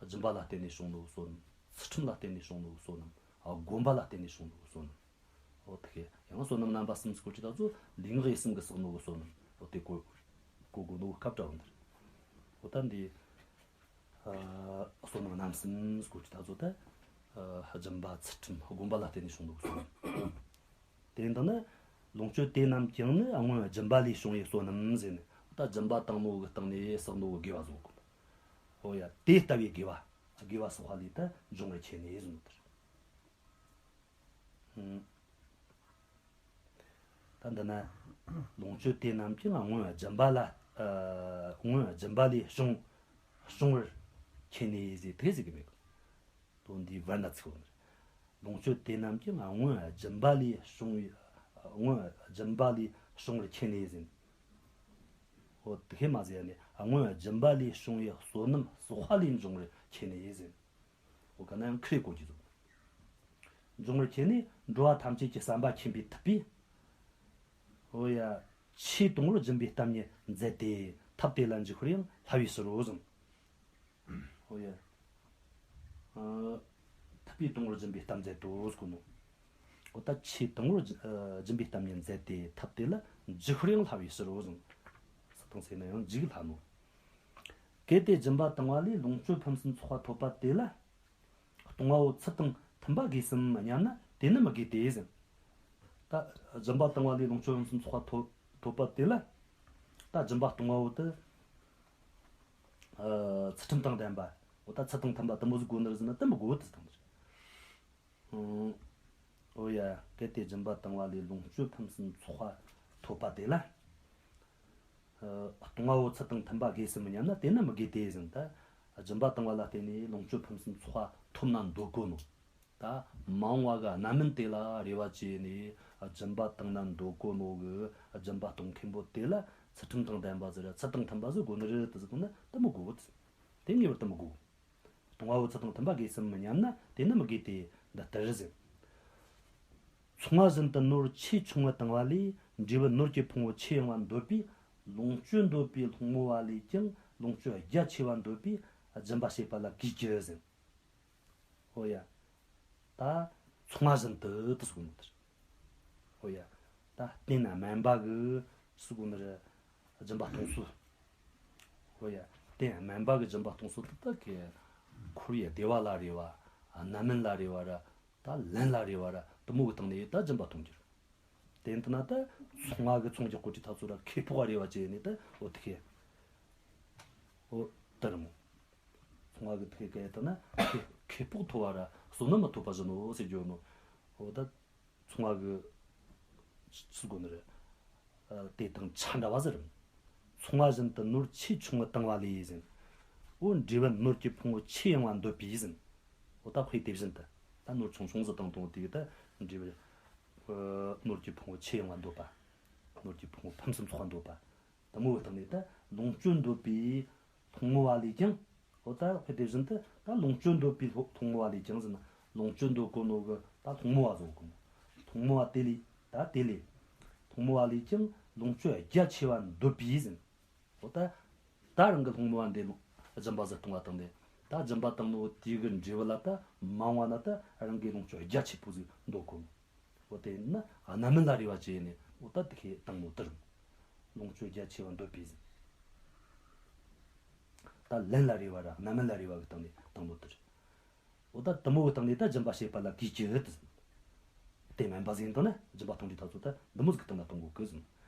སྦྱིན་པ་ལ་བརྟེན་ནས་བྱུང་ནོ་གི་བསོད་ནམས། ཚུལ་ཁྲིམས་ལ་བརྟེན་ནས་བྱུང་ནོ་གི་བསོད་ནམས། ཨ་སྒོམ་པ་ལ་བརྟེན་ནས་བྱུང་ནོ་གི་བསོད་ནམས། འོ་དེ་ཡང་བསོད་ནམས་རྣམ་པ་གསུམ་ཟེར་གོ་ཅི་ད་ཚོ། ལུས་ངག་ཡིད་གསུམ་གྱིས་བསགས་ནོ་གི་བསོད་ནམས། འོ་དེ་གོ་གོ་དགོས་ནོ་གི་སྐབས་འདྲ་བོ་འདིར། འོ་ད་འདི་ཨ་བསོད་ནམས་རྣམ་གསུམ་ཟེར་གོ་ཅི་ད་ཚོ་ད། ཨ་སྦྱིན་པ་ཚུལ་ཁྲིམས་སྒོམ་པ་ལ་བརྟེན་ནས་བྱུང་ནོ་གི་བསོད་ནམས། དེ་འདི་ནི་ལོངས་སྤྱོད་དེ་རྣམས་ཀྱང་ནི་སྔོན་སྦྱིན་པ་ལས་བྱུང་བའི་བསོད་ནམས་ཟེར་ནས། ད་སྦྱིན་པ་བཏང་ནོ་གི་སྟེང་ནས་བསགས་ནོ་གི་དགེ་བ་ཟེར་གོ། འོ་ཡ། དེ་ལྟ་བུའི་དགེ་བ། དགེ་བ་བསགས་པ་ལས་ད་འབྱུང་བར་མཁྱེན་ནས་ཟེར་ནོ་དེར། ཨང་། ད་འདི་ན་ལོངས་སྤྱོད་དེ་རྣམས་ཀྱང་སྔོན་སྦྱིན་པ་ལ་ཨ་སྔོན་སྦྱིན་པ་ལས་བྱུང་བྱུང་བར་མཁྱེན་ནས་ཟེར་དེ་ཟེར་གི་མེད་གི། དོན་འདིའི་བར་ན་ཚིག་འོ་ནི། ལོངས་སྤྱོད་དེ་རྣམས་ཀྱང་སྔོན་སྦྱིན་པ་ལས་བྱུང་བའི། སྔོན་སྦྱིན་པ་ལས་བྱུང་བར་མཁྱེན་ནས་ཟེར། འོ་དེ་ཁས་མ་ཟེར་ནས་སྔོན་སྦྱིན་པ་ལས་བྱུང་བའི་བསོད་ནམས་བསགས་པ་ལས་འབྱུང་བར་མཁྱེན་ནས་ཟེར། འོ་ག་ན་ཡང་ཁ་རེ་གོ་རྒྱུ་ཟེར། འབྱུང་བར་མཁྱེན་ནས་འགྲོ་བ་ཐམས་ཅད་ཀྱི་བསམ་པ་མཁྱེན་པའི་ཐུབ་པས། འོ་ཡ། ཆོས་དང་པོར་སྦྱིན་པའི་གཏམ་ཉིད་མཛད་དེ་ཐབས་དེ་ལ་འཇུག་པར་ཡང་བསླབ་པའི་ཕྱིར་རོ་གསུངས། འོ་ཡ། ཨ། ཐུབ་པས་དང་པོར་སྦྱིན་པའི་གཏམ་མཛད་དོ་ཟེར་གོ་ནོ། འོ་ད་ཆོས་དང་པོར་སྦྱིན་ཨ་སྦྱིན་པའི་གཏམ་ཉིད་མཛད་དེ་ཐབས་དེ་ལ་འཇུག་པར་ཡང་བསླབ་པའི་ཕྱིར་རོ་གསུངས། ས་དང་ཚེ་ན་ཡང་འཇུག་སླ་ནོ། གལ་ཏེ་སྦྱིན་པ་བཏང་བ་ལས་ལོངས་སྤྱོད་ཕུན་སུམ་ཚོགས་པ་ཐོབ་པ་དེ་ལ། གཏོང་བ་བོ་ཚུལ་དང་མཐུན་པ་དགོས་སམ་སྙམ་ན་དེ་ནི་མི་དགོས་ཏེ་ཟེར། ད་སྦྱིན་པ་བཏང་བ་ལས་ལོངས་སྤྱོད་ཕུན་སུམ་ཚོགས་པ་ཐོབ་ཐོབ་པ་དེ་ལ། ད་སྦྱིན་པ་གཏོང་བ་བོ་དེ། ཨ་ཚུལ་ཁྲིམས་དང་ལྡན་པ། འོ་ད་ཚུལ་དང་མཐུན་པ་དེ་མོ་ཟིག་དགོས་ནི་རེད་ཟེར་ན་དེ་མི་དགོས་དེ་ཟེར་དང་། ཨང་། འོ་ཡ། གལ་ཏེ་སྦྱིན་པ་བཏང་བ་ལས་ལོངས་སྤྱོད་ཕུན་སུམ་ཚོགས་པ་ཐོབ་པ་དེ་ལ། ཨ་གཏོང་བ་བོ་ཚུལ་དང་མཐུན་པ་དགོས་སམ་སྙམ་ན་དེ་ནི་མི་དགོས་ཏེ་ཟེར། ད་སྦྱིན་པ་བཏང་བ་ལ་བརྟེན་ནས་ལོངས་སྤྱོད་ཕུན་སུམ་ཚོགས་པ་ཐོབ་ན་འདོད་གོ་ནོ། ད་མ་འོངས་པ་གི་རྣམ་སྨིན་དེ་ལ་རེ་བ་བཅས་ནས་སྦྱིན་པ་བཏང་ན་འདོད་གོ་ནོ་གི་སྦྱིན་པ་གཏོང་མཁན་པོ་དེ་ལ་ཚུལ་ཁྲིམས་དང་ལྡན་པ་ཟིག་ར་ཚུལ་དང་མཐུན་པ་ཟིག་དགོས་ནི་རེད་དེ་ཟེར་གོ་ན་དེ་མི་དགོས། དེ་ངེས་པར་དུ་མི་དགོས། གཏོང་བ་བོ་ཚུལ་དང་མཐུན་པ་དགོས་སམ་སྙམ་ན་དེ་ནི་མི་དགོས་ཏེ་འདི་ལྟར་ཟེར། མཚུངས་པ་བཞིན་དུ་ནོར་ཆེས་ཆུང་ངུ་བཏང་བ་ལས་འབྲས་བུ་ནོར་གྱི་ཕུང་པོ་ཆེ་ཡོང་བ་འདོད་པས། ལོངས་སྤྱོད་འདོད་པའི་སློང་མོ་བ་ལས་ཀྱང་ལོངས་སྤྱོད་རྒྱ་ཆེ་བ་འདོད་པས་སྦྱིན་པ་བྱེད་པ་ལ་གུས་ཀྱི་ཟེར། ཧོ་ཡ། ད་མཚུངས་པ་བཞིན་དུ་དུ་ཟེར་གོ་ནོ་དེ་རེད། ཧོ་ཡ། ད་རྟེན་དམན་པ་གི་ཟེར་གོ་ནི་རེད། སྦྱིན་པ་གཏོང་སྲོལ། ཧོ་ཡ། རྟེན་དམན་པ་གི་སྦྱིན་པ་གཏོང་སྲོལ་དེ་དག་གི་ཁོར་ཡུག་བདེ་བ་ལ་རེ་བ། རྣམ་སྨིན་ལ་རེ་བ་ར། ད་ལན་ལ་རེ་བ་ར་དེ་མོ་གི་སྟེང་ནས་ད་སྦྱིན་པ་གཏོང་རྒྱུ་རེད། དེ་འདི་ན་ད་མཚུངས་པ་གི་མཚུངས་ཀྱི་གོ་ཁྲིད་ཐག་ཚོད་ར་ཁེ་ཕོག་རེ་བ་བྱས་ནས་ད་འོ་དེ་ཁེ། འོ་དེ་རེད་མོ། མཚུངས་པ་གི་དེ་ཁེ་ག་ཡ་ད་ན་ཁེ་ཁེ་ཕོག་ཐོབ་པ་ར་བསོད་ནམས་མ་ཐོབ་པ་བཞིན་ནོ་ཟེར་རྒྱུ་ནོ། འོ་ད་མཚུངས་པ་གི་ཟེར་གོ་ནི་རེད། ཨ་དེ་དང་ཆ་འདྲ་བ་ཟེར། མཚུངས་པ་བཞིན་དུ་ནོར་ཆེས་ཆུང་ངུ་བཏང་བ་ལས་ཟེར། འོ་འབྲས་བུ་ནོར་གྱི་ཕུང་པོ་ཆེ་ཡོང་བ་འདོད་པས་ཟེར། འོ་ད་དཔེ་དེ་བཞིན་དུ། ད་ནོར་ཆུང་ཆུང་ཟིག་བཏང་བཏང་དེ་གི་ད་འབྲས་བུ། ཨ་ནོར་གྱི་ཕུང་པོ་ཆེ་ཡོང་བ་འདོད་པ། ནོར་གྱི་ཕུང་པོ་ཕུན་སུམ་ཚོགས་པ་འདོད་པ། དེ་མོ་བའི་སྟེང་ནས་ད་ལོངས་སྤྱོད་འདོད་པའི་སློང་མོ་བ་ལས་ཀྱང་། འོ་ད་དཔེ་དེ་བཞིན་དུ་ད་ལོངས་སྤྱོད་འདོད་པའི་སློ་སློང་མོ་བ་ལས་ཀྱང་ཟེར་ན། ལོངས་སྤྱོད་འདོད་གོ་ནོ་གི་ད་སློང་མོ་བ་བཟོ་གོ་མོ། སློང་མོ་བ་དེ་ལས། ད་དེ་ལས། སློང་མོ་བ་ལས་ཀྱང་ལོངས་སྤྱོད་རྒྱ་ཆེ་བ་འདོད་པས་ཟེར། འོ་ད། ད་རང་གི་སློང་མོ་བ་འདི་ལོ། སྦྱིན་པ་ཟིག་གཏོང་བ་དང་ནི། ད་སྦྱིན་པ་བཏང་ནོ་དེ་གི་འབྲས་བུ་ལ་ད་མ་འོངས་པ་ན་ད་རང་གི་ལོངས་སྤྱོད་རྒྱ་ཆེ་པོ་ཟིག་འདོད་གོ་མོ། འོ་དེ་ན་རྣམ་སྨིན་ལ་རེ་བ་བྱས་ནས་འོ་ད་དེ་ཁེ་བཏང་ནོ་དེ་རེད། ལོངས་སྤྱོད་རྒྱ་ཆེ་བ་འདོད་པས་ཟེར། ད་ལན་ལ་རེ་བ་ར་རྣམ་སྨིན་ལ་རེ་བ་གི་སྟེང་ནས་བཏང་ནོ་དེ་རེད། འོ་ད་དེ་མོ་གི་སྟེང་ནས་ད་སྦྱིན་པ་བྱེད་པ་ལ་གུས་ཀྱི་ཡོད་དེ་ཟེར། དེ་མིན་པ་ཟིག་ཡིན་དོ་ན་སྦྱིན་པ་གཏོང་དུས་ད་ཚོད་ད་འདི་མོ་ཟིག་གི་སྟེང་ན་གཏོང་དགོས་གི་ཟེར།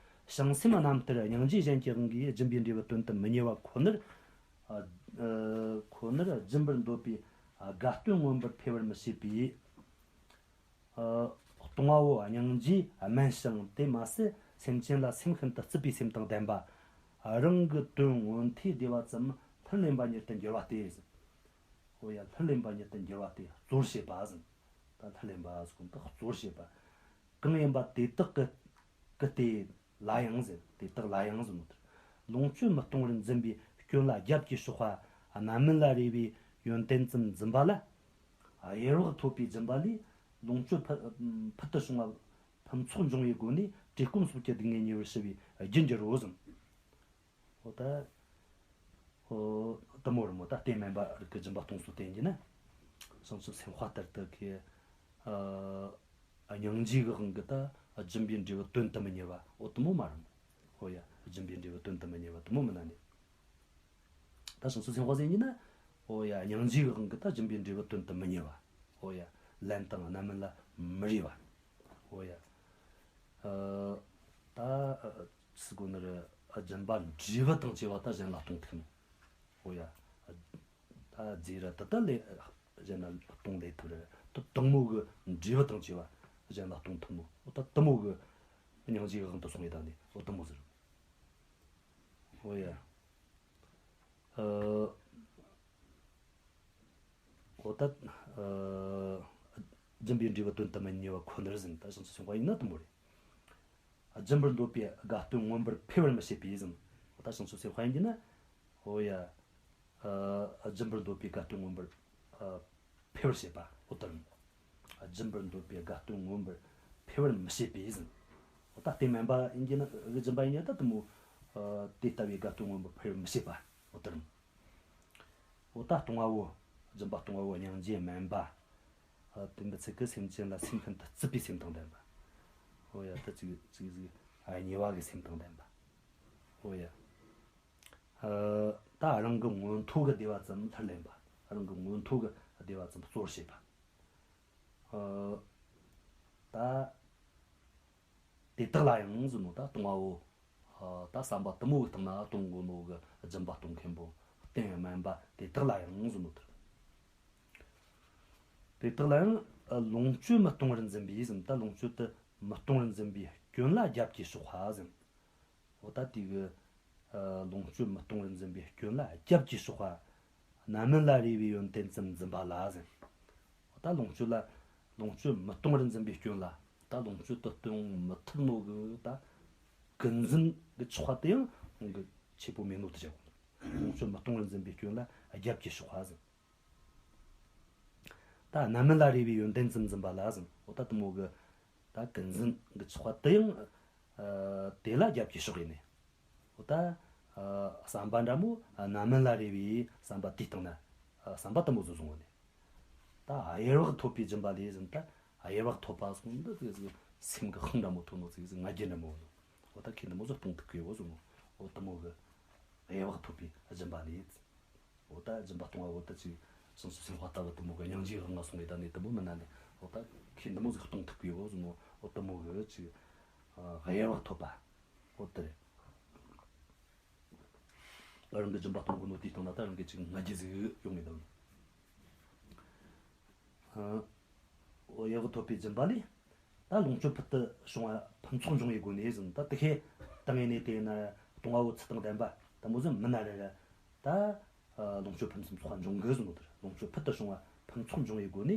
བྱང་སེམས་རྣམ་ལྟར་སྙིང་རྗེ་གཞན་གྱི་དབང་གིས་སྦྱིན་པའི་འབྲས་བུ་དོན་དུ་མི་གཉེར་བ་ཁོ་ནར། ཨ་ཨ་ཁོ་ནར་སྦྱིན་པར་འདོད་པའི་ཨ་དགའ་སྟོན་མངོན་པར་འཕེལ་བར་མི་བྱེད་པའི། ཨ་ལྟུང་བའོ། སྙིང་རྗེ་དམན་ཞིང་དེ་མ་ཟད་སེམས་ཅན་ལ་སེམས་ཤིན་ཏུ་བརྩི་བའི་སེམས་དང་ལྡན་པ། ཨ་རང་གི་དོན་མངོན་མཐོའི་བདེ་བ་ཙམ་ལྷུར་ལེན་པ་ཉིད་དུ་འགྱུར་བ་སྟེ་ཟེར། འོ་ཡ། ལྷུར་ལེན་པ་ཉིད་དུ་འགྱུར་བ་སྟེ་གཙོར་བྱེད་པ་ཟེར། ད་ལྷུར་ལེན་པ་ཟེར་གོ་ནོ་ད་གཙོར་བྱེད་པ། གང་ཡིན་པ་དེ་དག་གི་གི་སྟེ་ལ་ཡང་ཟེར། དེ་དག་ལ་ཡང་ཟེར་ནོ་དེར། ལོངས་སྤྱོད་མི་གཏོང་བར་འཛིན་པའི་སྐྱོན་ལ་རྒྱབ་ཀྱིས་ཕྱོགས་པ་རྣམ་སྨིན་ལ་རས་པའི་ཡོན་ཏན་ཙམ་འཛིན་པ་ལ། ཨ་གཡེར་བག་ཐོབ་པའི་སྦྱིན་པ་ལས་ལོངས་སྤྱོད་ཕུལ་ཕུལ་དུ་བྱུང་བ་ཕུན་ཚོགས་འབྱུང་བའི་སྒོ་ནས་བཀྲེས་སྐོམ་སོགས་ཀྱི་སྡུག་བསྔལ་ཉེ་བར་ཞི་བའི་རྒྱུར་འགྱུར་རོ་ཟེར། འོ་ད། འོ་དེ་མོ་རེད་མོ། ད་རྟེན་མེད་པ་རིགས་ཀྱི་སྦྱིན་པ་གཏོང་སྲོལ་དེ་ཡིན་གྱི་ན། བྱང་ཆུབ་སེམས་དཔའ་ལྟར་དུ་གི། ཨ་སྙིང་རྗེ་གི་དབང་གིས་ད་སྦྱིན་པའི་འབྲས་བུ་དོན་དུ་མི་གཉེར་བ་འོ་དེ་མོ་མ་རེད། འོ་ཡ། སྦྱིན་པའི་འབྲས་བུ་དོན་དུ་མི་གཉེར་བ་དེ་མོ་མིན་ན་ནི། ད་བྱང་ཆུབ་སེམས་དཔའ་ཟེར་གྱི་ན། འོ་ཡ། སྙིང་རྗེ་གི་དབང་གིས་ད་སྦྱིན་པའི་འབྲས་བུ་དོན་དུ་མི་གཉེར་བ། འོ་ཡ། ལན་དང་རྣམ་སྨིན་ལ་མི་རས་པ། འོ་ཡ། ཨ་ད་ཨ་སུ་གོ་ནི་རེད། ཨ་སྦྱིན་པ་འབྲས་བུ་དང་བཅས་པ་ད་གཞན་ལ་གཏོང་ཐུབ་ནོ། འོ་ཡ། ཨ་ད་རྫས་ར་དེ་དག་ལས་གཞན་ལ་གཏོང་ལས་ཐུབ་རེད། དེ་དེ་མོ་གི་འབྲས་བུ་དང་བཅས་པ་གཞན་ལ་གཏོང་ཐུབ་ནོ། འོ་ད་དེ་མོ་གི་སྙིང་རྗེ་གི་དབང་དུ་སོང་ཡོད་ད་ནི་འོ་དེ་མོ་ཟེར། འོ་ཡ། ཨ་འོ་ད། ཨ་སྦྱིན་པའི་འབྲས་བུ་དོན་དུ་མི་གཉེར་བ་ཁོ་ནར་ཟེར། ད་བྱང་ཆུབ་སེམས་དཔའ་ཡིན་ན་དེ་མོ་རེད། ཨ་སྦྱིན་པར་འདོད་པའི་དགའ་སྟོན་མངོན་པར་འཕེལ་བར་མི་བྱེད་པའི་ཟེར། འོ་ད་བྱང་ཆུབ་སེམས་དཔའ་ཡིན་གྱི་ན། འོ་ཡ། ཨ་སྦྱིན་པར་འདོད་པའི་དགའ་སྟོན་མངོན་པར་ཨ་འཕེལ་བར་བྱེད་པ་འོ་དེ་རེད། ཨ་སྦྱིན་པར་འདོད་པའི་དགའ་སྟོན་མངོན་པར་འཕེལ་བར་མི་བྱེད་པའི་ཟེར། འོ་ད་རྟེན་མེད་པ་ཡིན་གྱི་ན། གི་སྦྱིན་པ་ཡིན་གྱི་ན་ད་དེ་མོ། ཨ་དེ་ལྟ་བུའི་དགའ་སྟོན་མངོན་པར་འཕེལ་བར་མི་བྱེད་པ་འོ་དེ་རེད། འོ་ད་ལྟུང་བའོ། སྦྱིན་པ་ལྟུང་བའོ། སྙིང་རྗེ་དམན་པ། ཨ་དེ་མི་ཚད་ཀྱི་སེམས་ཅན་ལ་སེམས་ཤིན་ཏུ་བརྩི་བའི་སེམས་དང་ལྡན་པ། འོ་ཡ། ད་ཅིག་ཅིག་ཅིག་ཨ་ཉེས་པ་གི་སེམས་དང་ལྡན་པ། འོ་ཡ། ཨ་ད་རང་གི་མངོན་མཐོ་གི་བདེ་བ་ཙམ་ལྷུར་ལེན་པ། རང་གི་མངོན་མཐོ་གི་བདེ་བ་ཙམ་གཙོར་བྱེད་པ། ཨ་ད། དེ་དག་ལ་ཡང་ཟེར་ནོ་ད་ལྟུང་བའོ། ཨ་ད་བསམ་པ་དེ་མོ་གི་སྟེང་ན་གཏོང་དགོས་ནོ་གི་སྦྱིན་པ་གཏོང་མཁན་པོ་རྟེན་དམན་པ་དེ་དག་ལ་ཡང་ཟེར་ནོ་དེ། དེ་དག་ལ་ཡང་ཨ་ལོངས་སྤྱོད་མི་གཏོང་བར་འཛིན་པའི་ཟེར། ད་ལོངས་སྤྱོད་དེ་མི་གཏོང་བར་འཛིན་པའི་སྐྱོན་ལ་རྒྱབ་ཀྱིས་ཕྱོགས་པ་ཟེར། འོ་ད་དེ་གི་ཨ་ལོངས་སྤྱོད་མི་གཏོང་བར་འཛིན་པའི་སྐྱོན་ལ་རྒྱབ་ཀྱིས་ཕྱོགས་པ། རྣམ་སྨིན་ལ་རས་པའི་ཡོན་ཏན་ཙམ་འཛིན་པ་ལ་ཟེར། འོ་ད་ལོངས་སྤྱོད་ལ་ལོངས་སྤྱོད་མི་གཏོང་བར་འཛིན་པའི་སྐྱོན་ལ། ད་ལོངས་སྤྱོད་དེ་གཏོང་མི་ཐུབ་ནོ་གི་ད་ཀུན་འཛིན་གི་ཕྱོགས་པ་དེ་ཡང་ཁོང་གི་ཆེ་པོ་མེད་ནོ་དེ་བྱ་དགོས། ལོངས་སྤྱོད་མི་གཏོང་བར་འཛིན་པའི་སྐྱོན་ལ་རྒྱབ་ཀྱིས་ཕྱོགས་པ་ཟེར། ད་རྣམ་སྨིན་ལ་རས་པའི་ཡོན་ཏན་ཙམ་འཛིན་པ་ལ་ཟེར། འོ་ད་དེ་མོ་གི་ད་ཀུན་འཛིན་གི་ཕྱོགས་པ་དེ་ཡང་ཨ་དེ་ལ་རྒྱབ་ཀྱིས་ཕྱོགས་ཡིན་ནི། འོ་ད་ཨ་བསམ་པ་འདྲ་མོ་རྣམ་སྨིན་ལ་རས་པའི་བསམ་པ་དེའི་སྟེང་ན་ཨ་བསམ་པ་དེ་མོ་ཟིག་བཟུང་བ་ནི། ད་གཡེར་བག་ཐོབ་པའི་སྦྱིན་པ་ལས་ཟེར། ད་གཡེར་བག་ཐོབ་པ་ཟེར་འདི་ཟིག་སེམས་ཀྱི་ཧང་འདྲ་མོ་ཐོབ་ནོ་ཟིག་ཟིག་ང་རྒྱལ་འདྲ་མོ་ནོ། འོ་ད་ཁྱེད་འདི་མོ་ཟིག་གཏོང་ཐུབ་གི་ཡོད་ཟེར་ནོ། འོ་དེ་མོ་གི་གཡེར་བག་ཐོབ་པའི་སྦྱིན་པ་ལས། འོ་ད་སྦྱིན་པ་གཏོང་བ་འོ་ད་ཅིག་བྱང་ཆུབ་སེམས་དཔའ་ལྟ་བུ་དེ་མོ་གི་སྙིང་རྗེ་གི་ངང་སོང་ངེ་ད་ནི་དེ་མོ་མིན་ན་ནི། འོ་ད་ཁྱེད་འདི་མོ་ཟིག་གཏོང་ཐུབ་གི་ཡོད་ཟེར་ནོ། འོ་དེ་མོ་གི་ཅིག་ཨ་གཡེར་བག་ཐོབ་པ། འོ་དེ་རེད། རང་གི་སྦྱིན་པ་གཏོང་གི་ནོ་དེའི་སྟེང་ན་ད་རང་གི་ཅིག་ང་རྒྱལ་ཟིག་ཡོང་ངེ་ད་ནི། ཨ་འོ་གཡེར་བག་ཐོབ་པའི་སྦྱིན་པ་ལས། ད་ལོངས་སྤྱོད་ཕུལ་དུ་བྱུང་བ་ཕུན་ཚོགས་འབྱུང་བའི་སྒོ་ནས་ཟེར། ད་དེ་ཁའི་སྟེང་ནས་དེ་ན་ལྟུང་བའོ་ཚུལ་དང་ལྡན་པ་དེ་མོ་ཟིག་མིན་ན་ར་ར། ད་ཨ་ལོངས་སྤྱོད་ཕུན་སུམ་ཚོགས་པ་འབྱུང་གི་ཟེར་ནོ་དེ་རེད། ལོངས་སྤྱོད་ཕུལ་དུ་བྱུང་བ་ཕུན་ཚོགས་འབྱུང་བའི་སྒོ་ནས་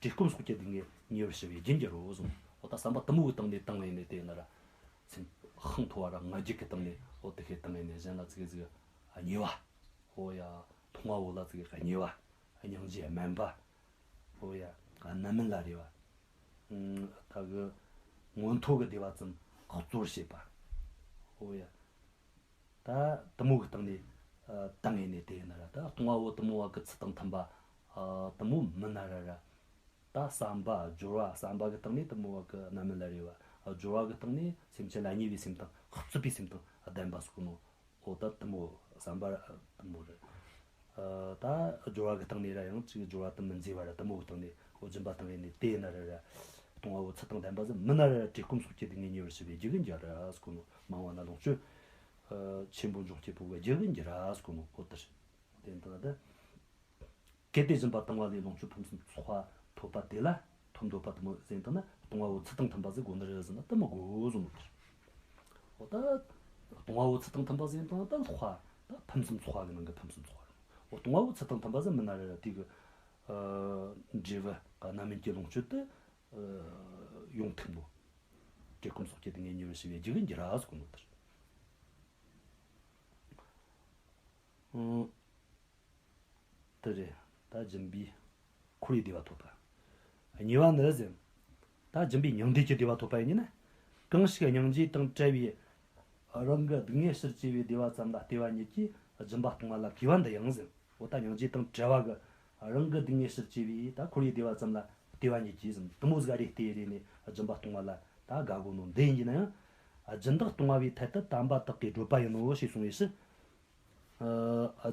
བཀྲེས་སྐོམ་སོགས་ཀྱི་སྡུག་བསྔལ་ཉེ་བར་ཞི་བའི་རྒྱུར་འགྱུར་རོ་ཟེར། འོ་ད་བསམ་པ་དེ་མོ་གི་སྟེང་ནས་བཏང་ཡིན་ནས་དེ་ན་ར་སེམས་ཧང་མཐོ་བ་ར་ང་རྒྱལ་གྱི་སྟེང་ནས་འོ་དེ་ཁའི་སྟེང་ནས་གཞན་ལ་ཙིག་ཙིག་ཨ་ཉེས་པ། འོ་ཡ། ལྟུང་བའོ་ལ་ཙིག་ཨ་ཉེས་པ། སྙིང་རྗེ་དམན་པ། འོ་ཡ། རྣམ་སྨིན་ལ་རས་པ། ཨ་ད་གི་མངོན་མཐོ་གི་བདེ་བ་ཙམ་གཙོར་བྱེད་པ། འོ་ཡ། ད་དེ་མོ་གི་སྟེང་ནས་ཨ་བཏང་ངེ་ནས་དེ་ཡིན་ན་ར། ད་ལྟུང་བའོ་དེ་མོ་བ་གི་ཚུལ་དང་མཐུན་པ་ཨ་དེ་མོ་མིན་ན་ར་ར། ད་བསམ་པ་སྦྱོར་བ། བསམ་པ་གི་སྟེང་ནས་དེ་མོ་བ་གི་རྣམ་སྨིན་ལ་རས་པ། སྦྱོར་བ་གི་སྟེང་ནས་སེམས་ཅན་ལ་ཉེས་པའི་སེམས་དང་བརྩི་བའི་སེམས་དང་ལྡན་པ་ཟེར་གོ་ནོ། འོ་ད་དེ་མོ་བསམ་པ་དེ་མོ་རེད། ཨ་ད་སྦྱོར་བ་གི་སྟེང་ནས་ར་ཡང་ཅིག་སྦྱོར་བ་དེ་མི་མཛེས་པ་ར་དེ་མོ་གི་སྟེང་ནས་འོ་སྦྱིན་པ་བཏང་ངེ་ནས་དེ་ཡིན་ན་ར་ར། ལྟུང་བ་བོ་ཚུལ་དང་ལྡན་པ་ཟིག་མིན་ན་ར། བཀྲེས་སྐོམ་སོགས་ཀྱིས་སྡུག་བསྔལ་ཉེ་བར་ཞི་བའི་རྒྱུ་གི་འགྱུར་ར་ཟེར་གོ་ནོ། མང་བ་ན་ལོངས་སྤྱོད་ཆེན་པོ་འབྱུང་སྐྱེ་བོ་གི་རྒྱུ་གི་འགྱུར་ར་ཟེར་གོ་ནོ། འོ་དེ་རེད། དེ་འདི་ན་ད་གལ་ཏེ་སྦྱིན་པ་བཏང་བ་ལས་ལོངས་སྤྱོད་ཕུན་སུམ་ཚོགས་པ་ཐོབ་པ་དེ་ལ་ཐོབ་འདོད་པ་དེ་མོ་ཟིག་ཡིན་བཏང་ན། ལྟུང་བ་བོ་ཚུལ་དང་མཐུན་པ་ཟིག་དགོས་ནི་རེད་ཟེར་ན་དེ་མི་དགོས་ཟེར་ནོ། འོ་ད་ལྟུང་བ་བོ་ཚུལ་དང་མཐུན་པ་ཟིག་ཡིན་བཏང་ན་ད་ལྷག་པ་ད་ཕུན་སུམ་ཚོགས་པ་གི་ནང་གི་ཕུན་སུམ་ཚོགས་པ་རེད། འོ་ལྟུང་བ་བོ་ཚུལ་དང་མཐུན་པ་ཟིག་མིན་ན་ར་ར། དེ་གི་འབྲས་བུ་རྣམ་སྨིན་གྱི་ལོངས་སྤྱོད་དེ་ཡོང་ཐུབ་ནོ། བཀྲེས་སྐོམ་སོགས་ཀྱིས་སྡུག་བསྔལ་ཉེ་བར་ཞི་བའི་རྒྱུ་གི་འགྱུར་ར་ཟེར་གོ་ནོ་དེ་རེད། དེ་རེད། ད་སྦྱིན་པས་འཁོར་བའི་བདེ་བ་ཐོབ་པ། གཉིས་པ་ནི་ཟེར། ད་སྦྱིན་པས་མྱང་འདས་ཀྱི་བདེ་བ་ཐོབ་པ་ཡིན་ན། གང་ཞིག་སྙིང་རྗེ་དང་བྲལ་བའི་རང་གི་སྡུག་བསྔལ་ཕྱིར་བཅོས་པའི་བདེ་བ་ཙམ་ལ་ལྟོས་པ་ཉིད་ཀྱིས་སྦྱིན་པ་གཏོང་བ་ལ་གུས་པ་འདི་ཡང་ཟེར། འོ་ད་སྙིང་རྗེ་དང་བྲལ་བ་གི་རང་གི་སྡུག་བསྔལ་ཕྱིར་བཅོས་པའི་ད་འཁོར་བའི་བདེ་བ་ཙམ་ལ་ལྟོས་པ་ཉིད་ཀྱིས་ཟེར། དེ་མོ་ཟིག་རེ་ལྟོས་རེ་ནས་སྦྱིན་པ་གཏོང་བ་ལ་ད་དགའ་གོ་ནོ་འདི་ཡིན་གྱི་ན་ཡང་། སྦྱིན་བདག་ལྟུང་བ་བའི་ཐད་དུ་དམ་པ་དག་གིས་བགྲོད་པ་ཡིན་ནོ་ཞེས་གསུངས་པའི་ཕྱིར།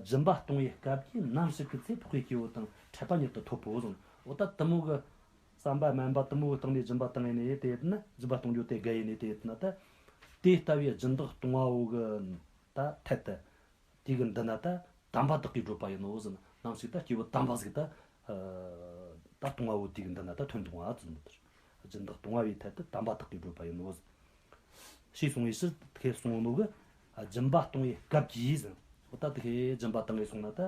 སྦྱིན་པ་གཏོང་བའི་སྐབས་ཀྱི་ནམ་ཞིག་གི་ཚེ་འཕགས་པའི་སྐྱེ་བོ་དང་འཕྲད་པ་ཉིད་དུ་ཐོབ་བོ་གསུངས། འོ་ད་དེ་མོ་གི་བསམ་པ་དམན་པ་དེ་མོ་གི་སྟེང་ནས་སྦྱིན་པ་བཏང་ཡིན་ནས་དེ་ཡིན་ན། སྦྱིན་པ་གཏོང་རྒྱུ་དེ་དགའ་ཡིན་ནས་དེ་ཡིན་ན། ད་དེ་ལྟ་བུའི་སྦྱིན་བདག་ལྟུང་བ་བོ་གི་ད་ཐད་དུ་དེ་གི་མདུན་ན་ད་དམ་པ་དག་གིས་བགྲོད་པ་ཡིན་ནོ་ཟེར་ན། ནམ་ཞིག་ད་སྐྱེ་བོ་དམ་པ་ཟིག་ད་ད་ལྟུང་བ་བོ་དེ་གི་མདུན་ན་ད་ཐོན་འདུག་བ་ཟེར་ནོ་དེར། སྦྱིན་བདག་ལྟུང་བ་བའི་ཐད་དུ་དམ་པ་དག་གིས་བགྲོད་པ་ཡིན་ནོ་ཟེར། ཞེས་གསུངས་པའི་ཕྱིར། དེ་གསུངས་ནོ་གི་སྦྱིན་པ་གཏོང་བའི་སྐབས་ཀྱིས་ཟེར། འོ་ད་དེ་སྦྱིན་པ་བཏང་ངེ་སོང་ན་ད། ད་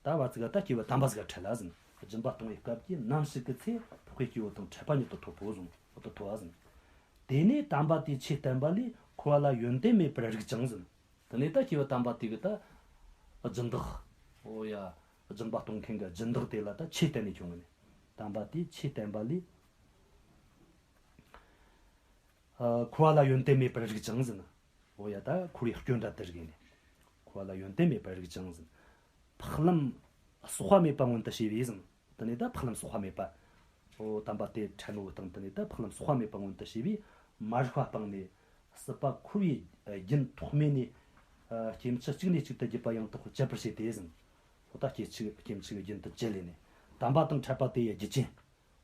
བར་ཚིག་ག་ད་སྐྱེ་བོ་དམ་པ་ཟིག་ག་འཕྲད་ལ་ཟེར། སྦྱིན་པ་གཏོང་བའི་སྐབས་ཀྱི་ནམ་ཞིག་གི་ཚེ་འཕགས་པའི་སྐྱེ་བོ་དང་འཕྲད་པ་ཉིད་དུ་ཐོབ་བོ་གསུངས། འོ་ད་ཐོབ་བ་ཟེར། དེ་ནས་དམ་པ་དེས་ཆོས་བསྟན་པ་ལས་འཁོར་བ་ལ་ཡོན་ཏན་མེད་པར་རིག་ཅིང་ཟེར། དེ་ནས་ད་སྐྱེ་བོ་དམ་པ་དེ་གི་ད་སྦྱིན་བདག་འོ་ཡ། སྦྱིན་པ་གཏོང་མཁན་གི་སྦྱིན་བདག་དེ་ལ་ད་ཆོས་བསྟན་ནས་བྱུང་ངི་ནས། དམ་པ་དེས་ཆོས་བསྟན་པ་ལས། འཁོར་བ་ལ་ཡོན་ཏན་མེད་པར་རིག་ཅིང་ཟེར། འོ་ཡ། ད་འཁོར་བའི་སྐྱོན་འདྲ་དེ་རིག་ནས། འཁོར་བ་ལ་ཡོན་ཏན་མེད་པར་རིག་ཅིང་ཟེར། འཕགས་ལམ་ཟག་པ་མེད་པ་མངོན་དུ་བྱས་པས་ཟེར། དེ་ནས་ད་འཕགས་ལམ་ཟག་པ་མེད་པ། འོ་དམ་པ་དེ་འཕྲད་ནོ་གི་སྟེང་དེ་ནས་ད་འཕགས་ལམ་ཟག་པ་མེད་པ་མངོན་དུ་བྱས་པས། མ་རིག་པ་སྤངས་ནས་སྲིད་པ་འཁོར་བའི་རྒྱུན་ཐོགས་མེད་ནས། སྐྱེ་འཆི་གཅིག་ནས་གཅིག་ཏུ་བརྒྱུད་པ་ཡང་དག་པར་བཅད་པར་བྱས་ཏེ་ཟེར། འོ་ད་སྐྱེ་འཆི་སྐྱེ་འཆི་གི་རྒྱུན་དུ་བཅད་ལས་ནས། དམ་པ་དང་འཕྲད་པ་དེ་ཡི་རྒྱུ་ཅན།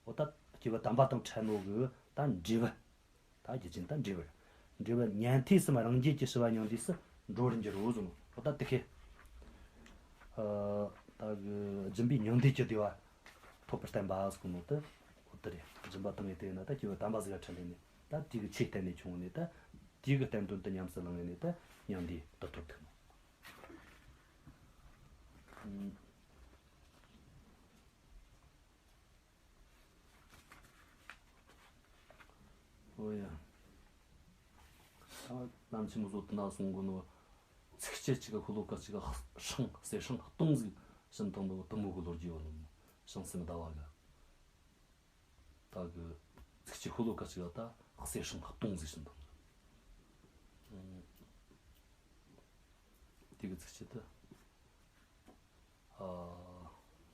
འོ་ད་སྐྱེ་བོ་དམ་པ་དང་འཕྲད་ནོ་གི་ད་འབྲས་བུ། ད་རྒྱུ་ཅན་ད་འབྲས་བུ། འབྲས་བུ་ཉན་ཐོས་སམ་རང་རྒྱལ་གྱི་ཞི་བ་མྱང་འདས་སུ་འགྲོ་བར་འགྱུར་རོ་གསུངས། འོ་ད་དེ་ཁེ། ད་གི་སྦྱིན་པས་མྱང་འདས་ཀྱི་བདེ་བ་ཐོབ་པར་བསྟན་པ་ཟེར་གོ་ནོ་དེ། འོ་དེ་རེད། སྦྱིན་པ་བཏང་ངེ་དེ་ན་ད་སྐྱེ་བོ་དམ་པ་ཟིག་ག་འཕྲད་ལས་ནས། ད་དེ་གི་ཆོས་བསྟན་ནས་བྱུང་ནས། ད་དེ་གི་བསྟན་དོན་དེ་ཉམས་སུ་བླངས་ངེ་ནས་ད་མྱང་འདས་དེ་ཐོབ་ཐུབ་ནོ། ཨོ་ཡ། ད་ལམ་ཆེན་མོ་བཟོ་དུ་ན་གསུང་གོ་ནོ། ཚིགས་བཅད་གཅིག་གི་ཤོ་ལོ་ཀ་གཅིག་གི་ཧྲང་གསེར་ཧྲང་སྟོང་ཟིག་བྱིན་བཏང་ནོ་དེ་མོ་གི་ལོ་རྒྱུས་ཡོད་ནོ། བྱང་སེམས་ཟླ་བ་གི། ད་གི་ཚིགས་བཅད་ཤོ་ལོ་ཀ་གཅིག་ག་ད་གསེར་ཧྲང་སྟོང་ཟིག་བྱིན་བཏང་ནོ། དེ་གི་ཚིགས་བཅད་དེ། ཨ།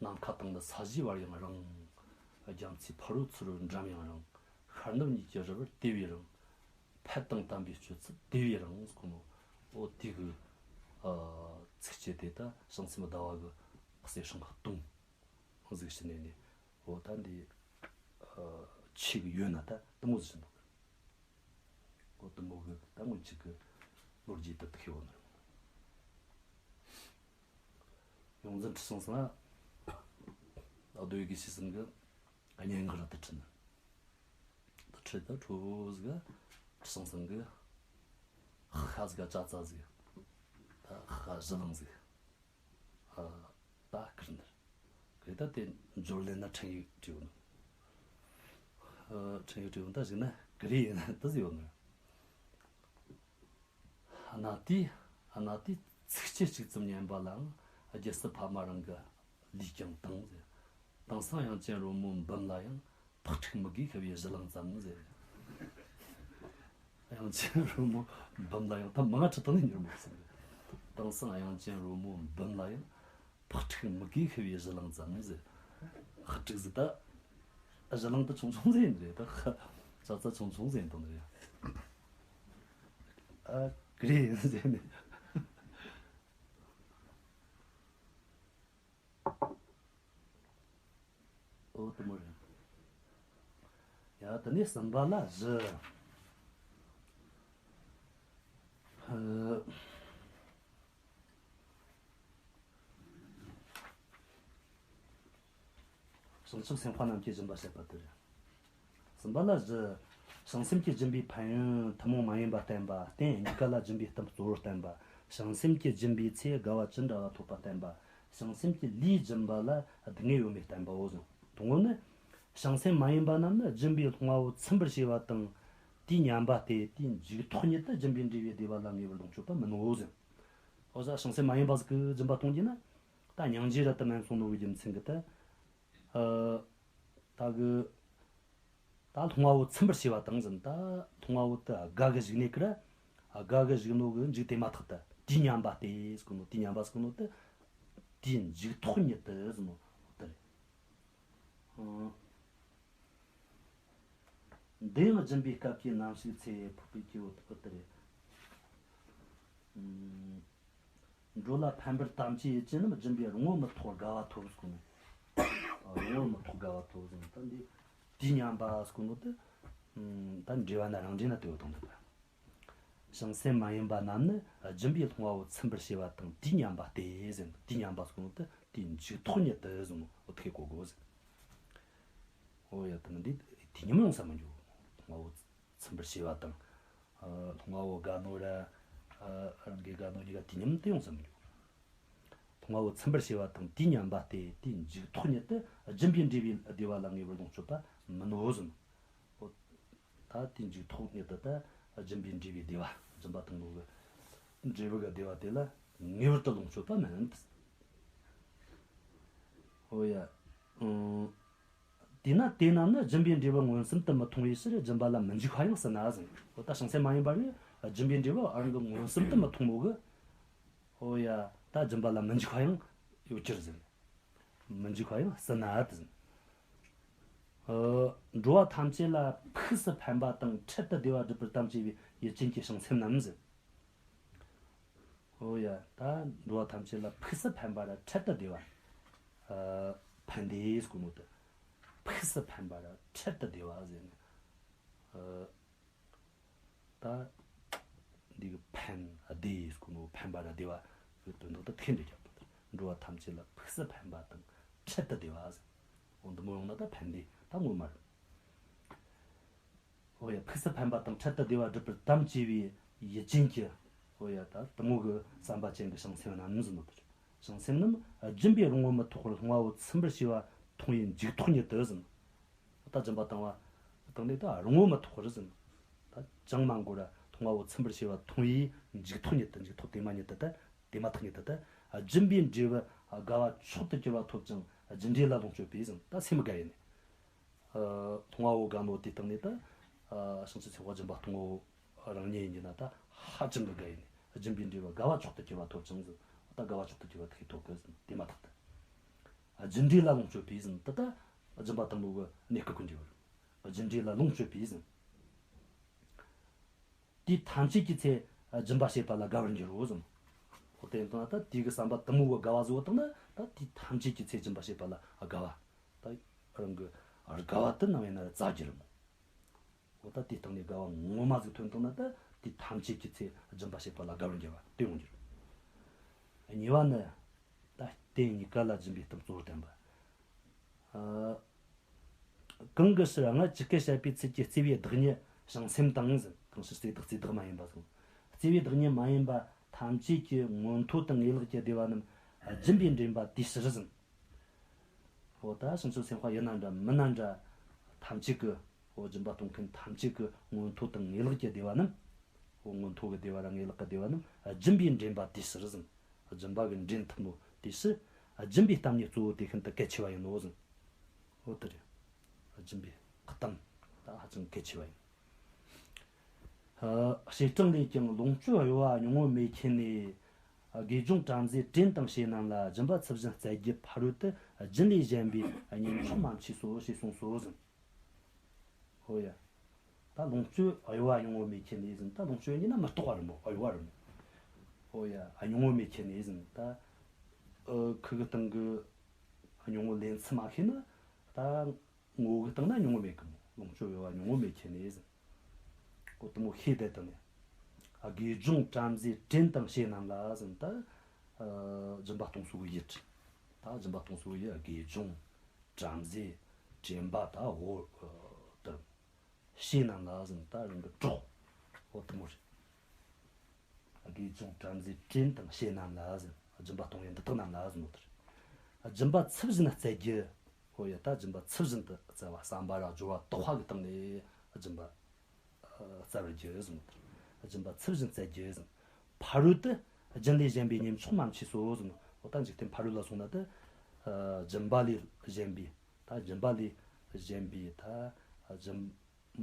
ནམ་མཁའ་དང་ནི་ས་གཞིའི་བར་ཡང་རིང་། རྒྱ་མཚོའི་ཕ་རོལ་ཚུར་འགྲམ་ཡང་རིང་། ཤར་ནུབ་གཉིས་ཀྱི་རི་བར་དེ་བས་རིང་། འཕེལ་དང་དམ་པའི་སྤྱོད་ཚུལ་དེ་བས་རིང་ཟེར་གོ་ནོ། འོ་དེ་གི། ཨ། ཚིགས་བཅད་དེ་ད་བྱང་སེམས་ཟླ་བ་གི་གསེར་ཧྲང་སྟོང་ཟིག་བྱིན་ནས་ནི། འོ་ད་འདི། ཨ། ཆོས་གི་ཡོད་ན་ད་དེ་མོ་ཟིག་བྱིན་འདུག་འོ་དེ་མོ་གི་ད་སྔོན་ཆད་གི་ལོ་རྒྱུས་དེ་ཐུག་ཡོད་ནི་རེད། ཡོངས་འཛིན་ཁྲི་སྲོང་ལྡེ་བཙན་ན་རྡོ་ཡི་གེ་ཤེས་ཟིན་གི་སྙན་ངག་ར་དེ་ཁྲིད་ནི། དེ་ཁྲིད་ད་ཁྲོ་བོ་ཟིག་ག་ཁྲི་སྲོང་ལྡེ་བཙན་གི་ཧ་ཟིག་ག་ཅ་ཙ་ཟིག་ད་ཧ་གཞི་ལང་ཟིག་ཨ། ད་བསྐུར་ནི་རེད། ད་དེ་འབྱོར་ལེན་ན་འཕྲིན་ཡིག་བྲིས་ཡོད་ནི། ཨ། འཕྲིན་ཡིག་བྲིས་ཡོད་ནི་ད་གཞིག་ན་གི་རེ་ཡིན་ན་དེ་ཟིག་ཡོད་ནི་རེད། གནའ་དུས། གནའ་དུས་ཚིགས་བཅད་གཅིག་ཙམ་ཉན་པ་ལའང་རྒྱལ་སྲིད་ཕ་མ་རང་གི་ལུས་ཀྱང་དྭངས་ཟེར། དེང་སང་དབྱངས་ཅན་རོལ་མོ་འབུམ་ལ་ཡང་། ཕག་ཕྲུག་མི་དགེས་ཤི་བའི་གཞི་ལང་ཙམ་ཟེར། དབྱངས་ཅན་རོལ་མོ་འབུམ་ལ་ཡང་། ད་མང་ང་ཁྲི་སྟེང་ནས་མྱུར་མོ་གསུངས་ཏེ། དེང་སང་དབྱངས་ཅན་རོལ་མོ་འབུམ་ལ་ཡང་། ཕག་ཕྲུག་མི་དགེས་ཤི་བའི་གཞི་ལང་ཙམ་ཟེར། ཕག་ཕྲུག་ཟེར་ད། གཞི་ལང་དེ་ཆུང་ཆུང་ཟིག་ཡིན་རེད་ད། ཅ་ཙ་ཆུང་ཆུང་ཟིག་ཡིན་དང་རེད། ཨ་གི་རེ་ཡིན་ཟེར་ནས། ཨོ་དེ་མོ་རེད། ཡ། དེ་ནས་གསུམ་པ་ལ་བཞི། ཨ། བྱང་ཆུབ་སེམས་དཔའ་རྣམས་ཀྱི་སྦྱིན་པ་བྱེད་པ་དེ་རེད། གསུམ་པ་ལ་བཞི། བྱང་སེམས་ཀྱི་སྦྱིན་པའི་ཕན་ཡོན་ཐུན་མོང་མ་ཡིན་པ་བསྟན་པ། རྟེན་གཉིས་ཀ་ལ་སྦྱིན་པའི་གཏམ་གཙོ་བོར་བསྟན་པ། བྱང་སེམས་ཀྱི་སྦྱིན་པའི་ཚེ་དགའ་བ་ཅི་འདྲ་བ་ཐོབ་པ་བསྟན་པ། བྱང་སེམས་ཀྱི་ལས་སྦྱིན་པ་ལ་སྡུག་བསྔལ་ཡོད་མེད་བསྟན་པའོ་གསུངས། དང་པོ་ནི། བྱང་སེམས་མ་ཡིན་པ་རྣམས་ནི་སྦྱིན་པའི་ལྷུང་བ་བོ་ཚིམ་པར་བྱས་པ་དང་། དེའི་ཉམས་པ་སྟེ། དེའི་མཇུག་ཐོགས་ཉིད་དུ་སྦྱིན་པའི་འབྲས་བུའི་བདེ་བ་ལ་ངེས་པར་ལོངས་སྤྱོད་པ་མིན་ནོ་ཟེར། འོ་ཟ། བྱང་སེམས་མ་ཡིན་པ་ཟིག་གིས་སྦྱིན་པ་གཏོང་རྒྱུ་ན། ད་སྙིང་རྗེ་ར་དུ་མིན་གསུངས་ནོ་གི་རྒྱུ་མཚན་གྱིས་ད། ཨ། ད་གི། ད་ལྷུང་བ་བོ་ཚིམ་པར་བྱས་པ་དང་ཟེར། ད་ལྷུང་བ་བོ་དེ་དགའ་གི་བཞུགས་ནས་ཀི་ར། དགའ་གི་བཞུགས་ནོ་གི་མཇུག་དེ་མ་ཐག་ཏུ། དེའི་ཉམས་པ་སྟེ་ཟེར་གོ་ནོ། དེའི་ཉམས་པ་ཟེར་གོ་ནོ་དེ། དེའི་མཇུག་ཐོགས་ཉིད་དུ་ཟེར་ནོ་དེ་རེད། ཨང་། འདི་ཡང་སྦྱིན་པའི་སྐབས་ཀྱི་རྣམ་ཞིག་ཚེ་འཕགས་པའི་སྐྱེ་བོ་དག་དེ་རེད། ཨང་། འགྲོ་ལ་ཕན་པར་དམ་བཅས་ཡུལ་ཅན་རྣམས། སྦྱིན་པས་རིང་པོ་མི་ཐོགས་དགའ་བ་ཐོབ་ཟེར་གོ་ནོ། ཨ། རིང་པོ་མི་ཐོགས་དགའ་བ་ཐོབ་ཟེར་ནོ། ད་འདི་དེའི་ཉམས་པ་ཟེར་གོ་ནོ་དེ། ཨང་། ད་འགྲེལ་བ་ན་རང་འགྲེལ་ན་དེ་བོ་དང་འདོད་པ། བྱང་སེམས་མ་ཡིན་པ་རྣམས་ནི་སྦྱིན་པས་ལྷུང་བ་བོ་ཚིམ་པར་བྱས་པ་དང་། དེའི་ཉམས་པ་སྟེ་ཟེར། དེའི་ཉམས་པ་ཟེར་གོ་ནོ་དེ། དེའི་མཇུག་ཐོགས་ཉིད་དུ་ཟེར་ནོ། འོ་དེ་གོ་དགོས་ཟེར། འོ་ཡ། དེ་ནི་འདི་དེ་ཉམས་ཡོང་ས་མི་འགྱོ། ལྷུང་བ་བོ་ཚིམ་པར་བྱས་པ་དང་། ཨ། ལྷུང་བ་བོ་དགའ་ནོ་ར། ཨ། རང་གི་དགའ་ནོ་གཉིས་ཀ་དེ་ཉམས་དེ་ཡོང་ས་མི་འགྱོ། ལྷུང་བ་བོ་ཚིམ་པར་བྱས་པ་དང་དེའི་ཉམས་པ་སྟེ། དེའི་མཇུག་ཐོགས་ཉིད་དུ་སྦྱིན་པའི་འབྲས་བུའི་བདེ་བ་ལ་ངེས་པར་ལོངས་སྤྱོད་པ་མིན་ནོ་ཟེར། འོ། ད་དེའི་མཇུག་ཐོགས་ཉིད་དུ་ད་སྦྱིན་པའི་འབྲས་བུའི་བདེ་བ། སྦྱིན་པ་དང་པོ་གི་འབྲས་བུ་གི་བདེ་བ་དེ་ལ་ངེས་པར་དུ་ལོངས་སྤྱོད་པ་མིན། འོ་ཡ། ཨང་། དེས་ན་དེ་རྣམས་ནི་སྦྱིན་པའི་འབྲས་བུ་མངོན་སུམ་དུ་མི་མཐོང་བའི་ཕྱིར། སྦྱིན་པ་ལ་མི་འཇུག་པ་ཡང་སྲིད་ན་ཟེར། འོ་ད་བྱང་སེམས་མ་ཡིན་པ་རེད། སྦྱིན་པའི་འབྲས་བུ་རང་གི་མངོན་སུམ་དུ་མི་མཐོང་མོ་གི། འོ་ཡ། ད་སྦྱིན་པ་ལ་མི་འཇུག་པ་ཡང་ཡོད་ཀྱི་རེད་ཟེར། མི་འཇུག་པ་ཡང་སྲིད་ན་དེ་ཟེར། ཨ། འགྲོ་བ་ཐམས་ཅད་ལ་ཕུགས་སུ་ཕན་པ་དང་འཕྲལ་དུ་བདེ་བ་སྒྲུབ་པར་དམ་བཅས་པའི་ཡུལ་ཅན་གྱི་བྱང་སེམས་རྣམས་ཟེར། འོ་ཡ། ད་འགྲོ་བ་ཐམས་ཅད་ལ་ཕུགས་སུ་ཕན་པ་ར་འཕྲལ་དུ་བདེ་བ། ཨ། ཕན་བདེ་ཟེར་གོ་ནོ་དེ། ཕུགས་སུ་ཕན་པ་ར་འཕྲལ་དུ་བདེ་བ་ཟེར་ནས། ཨ། ད་འདི་གི་ཕན་བདེ་ཟེར་གོ་ནོ། ཕན་པ་ར་བདེ་བ་གི་དོན་དག་ཏུ་ཐེ་འདོད་རྒྱབ་པ་དང་། འགྲོ་བ་ཐམས་ཅད་ལ་ཕུགས་སུ་ཕན་པ་དང་འཕྲལ་དུ་བདེ་བ་ཟེར། འོ་འདི་མོ་ཡོང་ན་ད་ཕན་བདེ་ད་ངོ་མ་རེད། འོ་ཡ། ཕུགས་སུ་ཕན་པ་དང་འཕྲལ་དུ་བདེ་བ་སྒྲུབ་པར་དམ་བཅས་པའི་ཡུལ་ཅན་གྱི། འོ་ཡ། ད་དེ་མོ་གི་བསམ་པ་ཅན་གྱི་བྱང་སེམས་རྣམས་ཟེར་ནོ་དེ་རེད། བྱང་སེམས་རྣམས་སྦྱིན་པས་རིང་པོ་མི་ཐོགས་པར་ལྷུང་བ་བོ་ཚིམ་པར་བྱས་པ་མཐོང་བའི་མཇུག་ཐོགས་ཉིད་དུ་ཟེར། ད་སྦྱིན་པ་བཏང་བ་བཏང་ནས་ད་རིང་པོ་མི་ཐོགས་པར་ཟེར། ད་ཅང་མ་འགོར་ར་ལྷུང་བ་བོ་ཚིམ་པར་བྱས་པ་མཐོང་བའི་མཇུག་ཐོགས་ཉིད་དུ། མཇུག་ཐོགས་དེ་མ་ཉིད་དུ་ད། དེ་མ་ཐག་ཉིད་དུ་ད་སྦྱིན་པའི་འབྲས་བུ་དགའ་བ་མཆོག་ཏུ་གྱུར་པ་ཐོབ་ཅིང་རྒྱུ་འབྲས་ལ་ལོངས་སྤྱོད་པས་ཟེར། ད་སེམས་དགའ་ཡིན་ནས། ཨ། ལྷུང་བ་བོ་དགའ་ནོ་དེ་བཏང་ནས་ད། ཨ། བྱང་ཆུབ་སེམས་དཔའ་སྦྱིན་པ་གཏོང་བོ་རང་ཉིད་ཡིན་གྱི་ན་ད་ཧ་ཅང་གི་དགའ་ཡིན་ནས། སྦྱིན་པའི་འབྲས་བུ་དགའ་བ་མཆོག་ཏུ་གྱུར་པ་ཐོབ་ཅིང་ཟེར། ད་དགའ་བ་མཆོག་ཏུ་གྱུར་པ་དེ་ཐོབ་གི་ཟེར། དེ་མ་ཐག་ཏུ། ཨ། རྒྱུ་འབྲས་ལ་ལོངས་སྤྱོད་པས་ཟེར། ད་ད་སྦྱིན་པ་བཏང་ནོ་གི་གནས་སྐབས་ཀྱི་འབྲས་བུ་རེད། རྒྱུ་འབྲས་ལ་ལོངས་སྤྱོད་པས་ཟེར། དུས་ཐམས་ཅད་ཀྱི་ཚེ་སྦྱིན་པ་བྱེད་པ་ལ་དགའ་བར་འགྱུར་རོ་ཟེར། འོ་དེ་ཡིན་དུས་ན་ད་དེ་གི་བསམ་པ་དེ་མོ་གི་དགའ་བ་བཟོ་བཏང་ན། ད་དུས་ཐམས་ཅད་ཀྱི་ཚེ་སྦྱིན་པ་བྱེད་པ་ལ་དགའ་བ། ད་རང་གི་དགའ་བ་དེ་ནམ་ཡིན་ན་རྩ་རྒྱུ་རེད་མོ། འོ་ད་དེ་བཏང་ནས་དགའ་བ་ངོ་མ་ཟིག་ཐོན་བཏང་ན། ད་དུས་ཐམས་ཅད་ཀྱི་ཚེ་སྦྱིན་པ་བྱེད་པ་ལ་དགའ་བར་འགྱུར་བ་དེ་ཡོང་རྒྱུ་རེད། གཉིས་པ་ནི། ད་རྟེན་གཉིས་ཀ་ལ་སྦྱིན་པའི་གཏམ་གཙོ་བོར་བསྟན་པ། ཨ། གང་གི་ཕྱིར་སྔར་ཇི་སྐད་བཤད་པའི་ཚུལ་གྱིས་བརྩེ་བའི་བདག་ཉིད་བྱང་སེམས་དང་ཟེར། གང་ཕྱིར་བརྩེ་བདག་བརྩེ་བདག་མ་ཡིན་པ་སོགས། བརྩེ་བའི་བདག་ཉིད་མ་ཡིན་པ་ཐམས་ཅད་ཀྱི་མངོན་མཐོ་དང་ངེས་ལེགས་ཀྱི་བདེ་བ་རྣམས་སྦྱིན་པས་འདྲེན་པ་དེའི་ཕྱིར་ཟེར། འོ་ད་བྱང་ཆུབ་སེམས་དཔའ་ཡིན་ན་འདྲ་མིན་ན་འདྲ། ཐམས་ཅད་ཀྱི། འོ་སྦྱིན་པ་གཏོང་མཁན་ཐམས་ཅད་ཀྱི་མངོན་མཐོ་དང་ངེས་ལེགས་ཀྱི་བདེ་བ་རྣམས། འོ་མངོན་མཐོ་གི་བདེ་བ་ར་ངེས་ལེགས་ཀྱི་བདེ་བ་རྣམས་སྦྱིན་པས་འདྲེན་པ་དེའི་ཕྱིར་ཟེར། སྦྱིན་པ་གིས་འདྲེན་ཐུབ་ནོ་དེའི་ཕྱིར། སྦྱིན་པའི་གཏམ་ཉིད་གཙོ་བོ་དེ་ཤིན་ཏུ་གལ་ཆེ་བ་ཡིན་ནོ་ཟེར། འོ་དེ་རེད། སྦྱིན་པའི་གཏམ་ད་ཧ་ཅང་གལ་ཆེ་བ་ཡིན། ཨ། བྱེ་བྲག་ལས་ཀྱང་ལོངས་སྤྱོད་གཡོ་བ་ཉུང་ངུ་མེད་མཁན་ནས། དགེ་སྦྱོང་བྲམ་ཟེ་བྲན་དང་བྱེད་རྣམས་ལ། སྦྱིན་པ་ཚུལ་བཞིན་སྩལ་རྒྱུ་ཕ་རོལ་ཏུ་རྒྱུན་ལས་གཞན་པའི་གཉེན་མཆོག་མ་མཆིས་སོ་ཞེས་གསུངས་སོ་ཟེར། ཧོ་ཡ། ད་ལོངས་སྤྱོད་གཡོ་བ་ཉུང་ངུ་མེད་མཁན་ནས་ཟེར། ད་ལོངས་སྤྱོད་ཡིན་ན་མི་རྟག་པ་རེད་མོ། གཡོ་བ་རེད་མོ། ཧོ་ཡ། ཉུང་ངུ་མེད་མཁན་ནས་ཟེར། ད་ཨ་ཁུ་གི་སྟེང་གི་ཉུང་ངུ་ལེན་ཚུལ་མ་ཤེས་ན། ད་ངོ་བོ་གི་སྟེང་ན་ཉུང་ངུ་མེད་གི་མོ། ལོངས་སྤྱོད་གཡོ་བ་མྱོང་བ་མེད་ཁྱེར་ནས་ཟེར། ཨོ་དེ་མོ་ཤེས་བསྡད་དང་ནས། དགེ་སྦྱོང་བྲམ་ཟེ་བྲན་དང་བྱེད་རྣམས་ལ་ཟེར་ད། སྦྱིན་པ་གཏོང་སྲོལ་གི་ཡུལ། ད་སྦྱིན་པ་གཏོང་སྲོལ་གི་ཡུལ་དགེ་སྦྱོང་བྲམ་ཟེ་བྲན་པ་ད་འོ་དེ། བྱེད་རྣམས་ལ་ཟེར་ད་རང་གི་གྲོགས། འོ་དེ་མོ་རེད། དགེ་སྦྱོང་བྲམ་ཟེ་བྲན་དང་བྱེད་རྣམས་ལ་ཟེར། སྦྱིན་པ་གཏོང་ཡུལ་འདི་དག་རྣམས་ལ་ཟེར་ནོ་དེ་རེད། སྦྱིན་པ་ཚུལ་བཞིན་སྩལ་རྒྱུ། ཧོ་ཡ་ད་སྦྱིན་པ་ཚུལ་བཞིན་དུ་སྩལ་བ་བསམ་པ་ར་སྦྱོར་བ་དག་པ་གི་སྟེང་ནས་སྦྱིན་པ་སྩལ་བར་བགྱི་ཟེར་ནོ་དེ་རེད། སྦྱིན་པ་ཚུལ་བཞིན་སྩལ་རྒྱུ་ཟེར། ཕ་རོལ་ཏུ་སྦྱིན་ལས་གཞན་པའི་ཉེས་མཆོག་མ་མཆིས་སོ་ཟེར་ནོ། ཧོ་ད་འཇིག་རྟེན་ཕ་རོལ་ལ་སོང་ན་ད། སྦྱིན་པ་ལས་གཞན་པའི་ད་སྦྱིན་པ་ལས་གཞན་པའི་ད་སྦྱིན་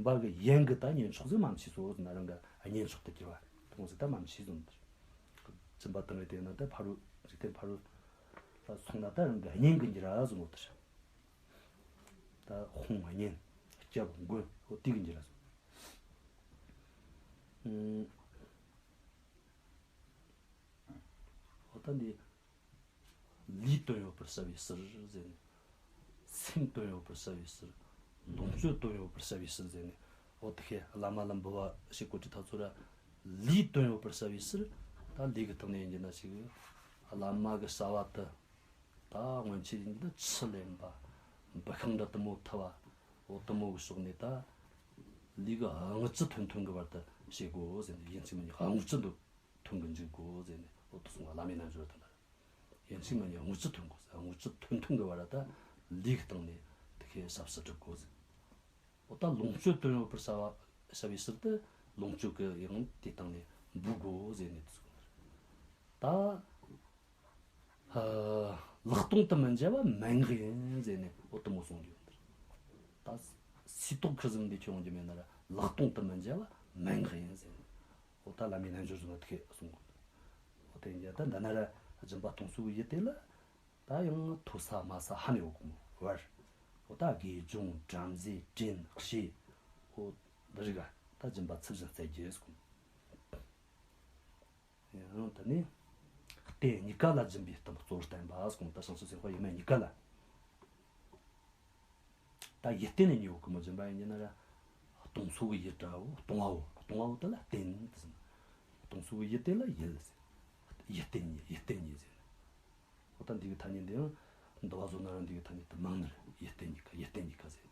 པ་གི་ཡན་གི་ད་ཉེས་མཆོག་ཟིག་མ་མཆིས་སོ་ཟེར་ན་རང་གི་གཉེན་མཆོག་ཏུ་གྱུར་བ་དེ་མོ་ཟིག་ད་མ་མཆིས་ཟེར་ནོ་དེ་རེད། སྦྱིན་པ་བཏང་བའི་དེ་ན་ད་ཕ་རོལ་འཇིག་རྟེན་ཕ་རོལ་ལ་སོང་ན་ད་རང་གི་གཉེན་གི་འགྱུར་ར་ཟེར་ནོ་དེ་རེད། ད་དཔུང་གཉེན་སྐྱབས་མགོན་འོ་དེ་གི་འགྱུར་ར་ཟེར། ཨུམ། འོ་ད་འདི། ལུས་དོན་ཡོད་པར་བྱ་བའི་ཕྱིར་ཟེར་ནས། སེམས་དོན་ཡོད་པར་བྱ་བའི་ཕྱིར། ལོངས་སྤྱོད་དོན་ཡོད་པར་བྱ་བའི་ཕྱིར་ཟེར་ནས། འོ་དེ་ཁའི་བླ་མ་ལ་འབུལ་བ་བྱེད་གོ་དུས་ཐག་ཚོད་ར། ལུས་དོན་ཡོད་པར་བྱ་བའི་ཕྱིར། ད་ལུས་ཀྱི་སྟེང་ནས་ཡིན་གྱི་ན་ཞིག་བླ་མ་གི་བྱ་བ་དེ། ད་སྔོན་ཆད་ཡིན་གྱི་ན་ཆུ་ལེན་པ། འབུ་ཤིང་འདྲ་དེ་མོ་འཐུ་བ། འོ་དེ་མོ་གི་ཕྱོགས་ནས་ད། ལུས་ཀྱི་རྔུལ་ཆུ་ཐོན་ཐོན་གྱི་བར་དུ་བྱེད་དགོས་ཟེར་ནས་ཡིན་གཅིག་མིན་གཉིས་རྔུལ་ཆུ་འདུག་ཐོན་གི་འཇུག་དགོས་ཟེར་ནས་འོ་དེ་གསུང་བ་བླ་མའི་རྣལ་འབྱོར་དང་འདྲ། ཡིན་གཅིག་མིན་གཉིས་རྔུལ་ཆུ་ཐོན་དགོས་ཟེར། རྔུལ་ཆུ་ཐོན་ཐོན་གི་བར་ད་ལུས་ཀྱི་སྟེང་ནས་དེ་ཁའི་ཞབས་སུ་སྒྲུབ་དགོས་ཟེར། འོ་ད་ལོངས་སྤྱོད་དོན་ཡོད་པར་བྱ་བ་བྱ་བའི་ཕྱིར་དུ་ལོངས་སྤྱོད་ཀྱི་ཡང་དེའི་སྟེང་ནས་འབུལ་དགོས་ཟེར་ནས་དེ་གསུང་གི་རེད། ད། ལག་སྟོང་དུ་མི་འཇལ་བ་མན་ངག་ཡིན་ཟེར་ནས་འོ་དེ་མོ་གསུང་རྒྱུ་ཡོད་འདིར། ད་སིལ་ཏོག་ཁུར་ཟིན་འདི་ཁྱོད་འོང་རྒྱུ་མེད་ན་ར་ལག་སྟོང་དུ་མི་འཇལ་བ་མན་ངག་ཡིན་ཟེར་ནས་འོ་ད་བླ་མའི་རྣལ་འབྱོར་གསུང་བ་དེ་གསུང་གོ། འོ་དེ་ཡིན་ད་འདི་ན་ར་སྦྱིན་པ་གཏོང་སྲོལ་གི་ཡུལ་དེ་ལ་ད་ཡང་མཐོ་ས་དམའ་ས་ཧ་ནས་འོ་གོ་མོ་བར། འོ་ད་དགེ་སྦྱོང་བྲམ་ཟེ་བྲན་བྱེད་འོ་འདི་རིགས་ད་སྦྱིན་པ་ཚུལ་བཞིན་སྩལ་རྒྱུ་ཟེར་གོ། ཡང་དེ་ནས་རྟེན་གཉིས་ཀ་ལ་སྦྱིན་པའི་གཏམ་གཙོ་བོར་བསྟན་པ་གསུངས། ད་བྱང་ཆུབ་སེམས་དཔའ་ཡུལ་མེད་གཉིས་ཀ་ལ། ད་ཡིད་རྟེན་ནས་ཉེ་བོ་ཀུན་མོ་སྦྱིན་པ་ཡིན་གྱི་ན་ར། གཏོང་སྲོལ་གྱི་ཡུལ་འདྲ་བོ་གཏོང་བ་བོ་གཏོང་བ་བོ་དེ་ལ་རྟེན་དུ་ཟིན། གཏོང་སྲོལ་གྱི་ཡུལ་དེ་ལ་ཡིད་ཟེར། ཡིད་རྟེན་ཉེ་ཡིད་རྟེན་ཉེ་ཟེར། འོ་ད་འདི་གི་ཐ་སྙད་འདི་ཡང་འདུལ་བ་བཟོ་ན་ར་འདི་གི་ཐ་སྙད་དུ་མང་ནི་རེད། ཡིད་རྟེན་གཉིས་ཀ་ཡིད་རྟེན་གཉིས་ཀ་ཟེར།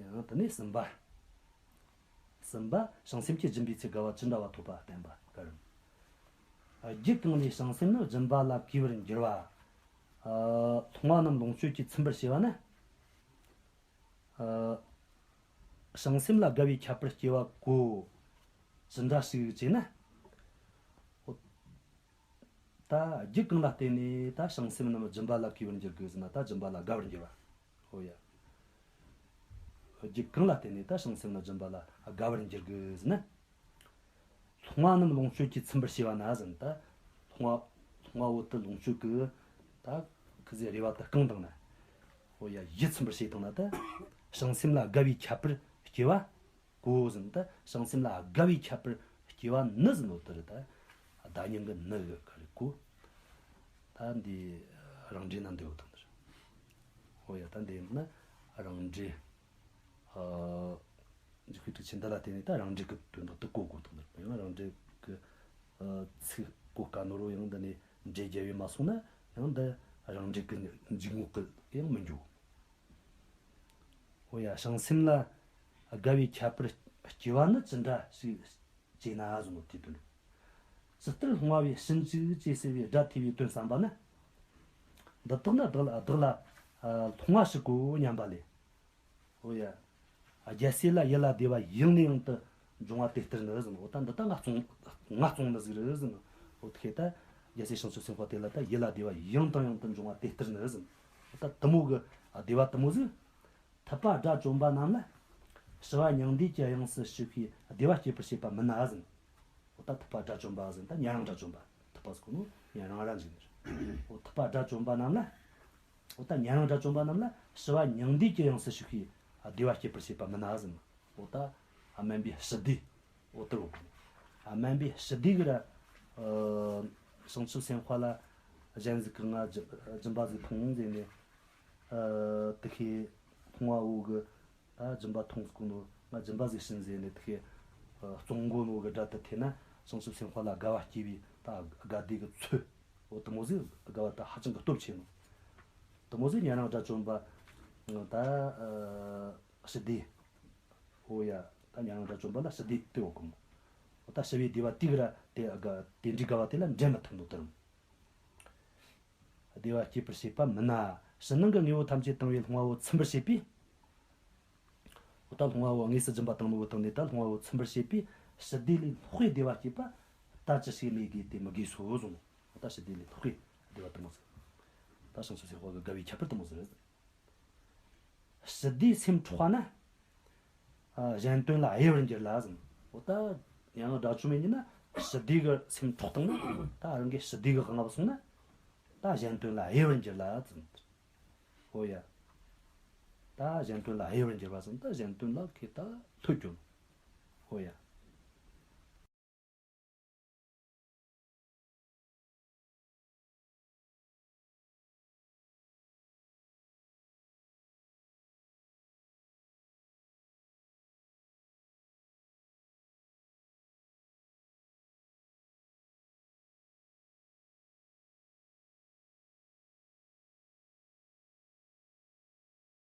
ཡང་དེ་ནས་གསུམ་པ། གསུམ་པ་བྱང་སེམས་ཀྱི་སྦྱིན་པའི་ཚེ་དགའ་བ་ཅི་འདྲ་བ་ཐོབ་པ་བསྟན་པ་ག་རེ། རྒྱུད་གང་ལས་བྱང་སེམས་ནི་སྦྱིན་པ་ལ་གུས་པར་འགྱུར་བ། ལྷུང་བ་རྣམས་ལོངས་སྤྱོད་ཀྱིས་ཚིམ་པར་བྱེད་པ་ནི། བྱང་སེམས་ལ་དགའ་བའི་ཁྱད་པར་སྐྱེ་བ་གོ། ཅི་འདྲ་ཞིག་ཅེ་ན། ད་རྒྱུད་གང་ལ་བརྟེན་ནས་ད་བྱང་སེམས་རྣམས་སྦྱིན་པ་ལ་གུས་པར་འགྱུར་དགོས་ཟེར་ན་ད་སྦྱིན་པ་ལ་དགའ་བར་འགྱུར་བ། ཨོ་ཡ། རྒྱུད་གང་ལ་བརྟེན་ནས་ད་བྱང་སེམས་ལ་སྦྱིན་པ་ལ་དགའ་བར་འགྱུར་དགོས་ཟེར་ན། ལྷུང་བ་རྣམས་ལོངས་སྤྱོད་ཀྱིས་ཚིམ་པར་བྱེད་པ་ན་ཟེར་ན་ད། ལྷུང་བ་ལྷུང་བ་བོ་དེ་ལོངས་སྤྱོད་ཀྱི་ད་ཁི་ཟེར་རེ་བ་དེ་བསྐངས་བཏང་ན། ཨོ་ཡ་ཡིད་ཚིམ་པར་བྱེད་བཏང་ན་ད། བྱང་སེམས་ལ་དགའ་བའི་ཁྱད་པར་སྐྱེ་བ། གོ་ཟིན་ད་བྱང་སེམས་ལ་དགའ་བའི་ཁྱད་པར་སྐྱེ་བ་ནི་ཟིན་ནོ་དེ་རེད་ད། བརྡ་རྙིང་གི་ནི་གི་ག་རེ་གོ། ད་འདི་རང་འགྲེལ་ན་འདི་ཡོད་དང་འདིར། ཨོ་ཡ་ད་འདི་ཡིན་ན་རང་འགྲེལ། འཇུག་པའི་ཊཱིཀ་ཆེན་འདི་ལ་བརྟེན་ནས་ད་རང་འགྲེལ་གི་དོན་དག་ཏུ་གོ་དགོས་དང་འདིར་ཡང་རང་འགྲེལ་གི་ཚིག་གོ་དཀའ་ནོ་རུ་ཡང་འདི་ནས་འགྲེལ་རྒྱབ་ཡོད་མ་སོང་ན་ཡང་འདི་རང་འགྲེལ་གི་འཇུག་ངོགས་གི་ཡང་མི་འགྱུར། འོ་ཡ་བྱང་སེམས་ལ་དགའ་བའི་ཁྱད་པར་སྐྱེ་བ་ནི་ཅི་འདྲ་ཞིག་ཅེ་ན་ཟེར་ནོ་དེ་དོན། ཇི་ལྟར་ལྷུང་བ་བས་ཕྱིན་ཅི་ཅེས་ཟེར་བའི་སྒྲ་ཐོས་པའི་དོན་བསམ་པ་ནི། འདི་དག་ནི་བདག་ལ་བདག་ལ་ལྷུང་བ་ཞིག་གོ་སྙམ་པ་ལས། འོ་ཡ། རྒྱལ་སྲས་ལ་ཡིད་ལ་བདེ་བ་ཡང་ནས་ཡང་དུ་འབྱུང་བ་དེ་ལྟར་ནི་ཟེར་ནོ། འོ་ད་འདི་ལྟ་ང་བཙོང་ང་བཙོང་ནི་ཟིག་རེད་ཟེར་ནོ། འོ་དེ་ད་རྒྱལ་སྲས་བྱང་ཆུབ་སེམས་དཔའ་དེ་ལ་ད་ཡིད་ལ་བདེ་བ་ཡང་དང་ཡང་དུ་འབྱུང་བ་དེ་ལྟར་ནི་ཟེར་ནོ། འོ་ད་དེ་མོ་གི་བདེ་བ་དེ་མོ་ཟིག་ཐུབ་པ་དགྲ་བཅོམ་པ་རྣམས་ལ་ཞི་བ་མྱང་འདས་ཀྱི་དབྱིངས་སུ་ཞུགས་པའི་བདེ་བ་སྐྱེད་པར་བྱེད་པ་མིན་ན་ཟེར། འོ་ད་ཐུབ་པ་དགྲ་བཅོམ་པ་ཟེར་ད་ཉན་རང་དགྲ་བཅོམ་པ་ཐུབ་པ་ཟེར་གོ་ནོ་ཉན་རང་ར་འཇིག་ནི་རེད། འོ་ཐུབ་པ་དགྲ་བཅོམ་པ་རྣམས་ལ། འོ་ད་ཉན་རང་དགྲ་བཅོམ་པ་རྣམས་ལ་ཞི་བ་མྱང་འདས་ཀྱི་དབྱིངས་སུ་ཞུགས་པའི་བདེ་བ་སྐྱེད་པར་བྱེད་པ་མིན་ན་ཟེར། འོ་ད་དམན་པའི་ཞི་བདེ། འོ་དེ་རུ་དམན་པའི་ཞི་བདེ་གི་ར། བྱང་ཆུབ་སེམས་དཔའ་ལ། གཞན་ཟིག་གིས་ང་སྦྱིན་སྦྱིན་པ་ཟིག་འཐུང་ཟེར་ནས། ཨ། དེ་ཁའི་ལྷུང་བ་བོ་གིས་ད་སྦྱིན་པ་འཐུང་ཟེར་གོ་ནོ། ང་སྦྱིན་པ་ཟིག་བྱིན་ཟེར་ནས། དེ་ཁའི་ཨ་བཙོང་གོ་ནོ་གི་སྒྲ་དེ་ཐོས་ན། བྱང་ཆུབ་སེམས་དཔའ་ལ་དགའ་བ་སྐྱེས་པའི་ད་དགའ་བདེ་གི་ཚོད། འོ་དེ་མོ་ཟིག་དགའ་བ་ད་ཧ་ཅང་གི་སྟོབས་ཆེ་ནོ། དེ་མོ་ཟིག་ཉན་རང་དགྲ་བཅོམ་པ་ད་ཨ་ཞི་བདེ། འོ་ཡ། ད་ཉན་རང་དགྲ་བཅོམ་པ་ལ་ཞི་བདེ་སྟེར་གོ་ནོ། འོ་ད་ཞི་བའི་བདེ་བ་དེ་གི་ར་དེ་དགའ་དེ་འདྲའི་དགའ་བ་དེ་ལ་འགྲན་མི་ཐུབ་ནོ་དེ་རང་། བདེ་བ་སྐྱེད་པར་བྱེད་པ་མིན་ན། ཕྱི་ནང་གི་དངོས་པོ་ཐམས་ཅད་བཏང་བའི་ལྷུང་བ་བོ་ཚིམ་པར་བྱེད་པས། འོ་ད་ལྷུང་བ་བོ་དངོས་སུ་སྦྱིན་པ་བཏང་ནོ་བོ་བཏང་ནས། ད་ལྷུང་བ་བོ་ཚིམ་པར་བྱེད་པས། ཞི་བདེ་ལས་ལྷག་པའི་བདེ་བ་སྐྱེད་པ་ད་ཅི་ཞིག་ལས་དགོས་ཏེ་མི་དགོས་སོ་གསུངས། འོ་ད་ཞི་བདེ་ལས་ལྷག་པའི་བདེ་བ་དེ་མོ་ཟིག་ད་བྱང་ཆུབ་སེམས་དཔའ་གི་དགའ་བའི་ཁྱད་པར་དེ་མོ་ཟིག་རེད། ཞི་བདེའི་སེམས་འཕྲོག་པ་ན། ཨ། གཞན་དོན་ལ་གཡེལ་བར་འགྱུར་ལ་ཟེར། འོ་ད་ཡང་དགྲ་བཅོམ་མས་ཉིད་ན་ཞི་བདེ་གི་སེམས་འཕྲོག་བཏང་ན། ད་རང་གི་ཞི་བདེ་གི་དབང་བ་སོང་ན། ད་གཞན་དོན་ལ་གཡེལ་བར་འགྱུར་ལ་ཟེར། འོ་ཡ། ད་གཞན་དོན་ལ་གཡེལ་བར་འགྱུར་བ་ཟེར། ད་གཞན་དོན་ལ་ཁེ་ད་ལྷོད་གྱུར། འོ་ཡ།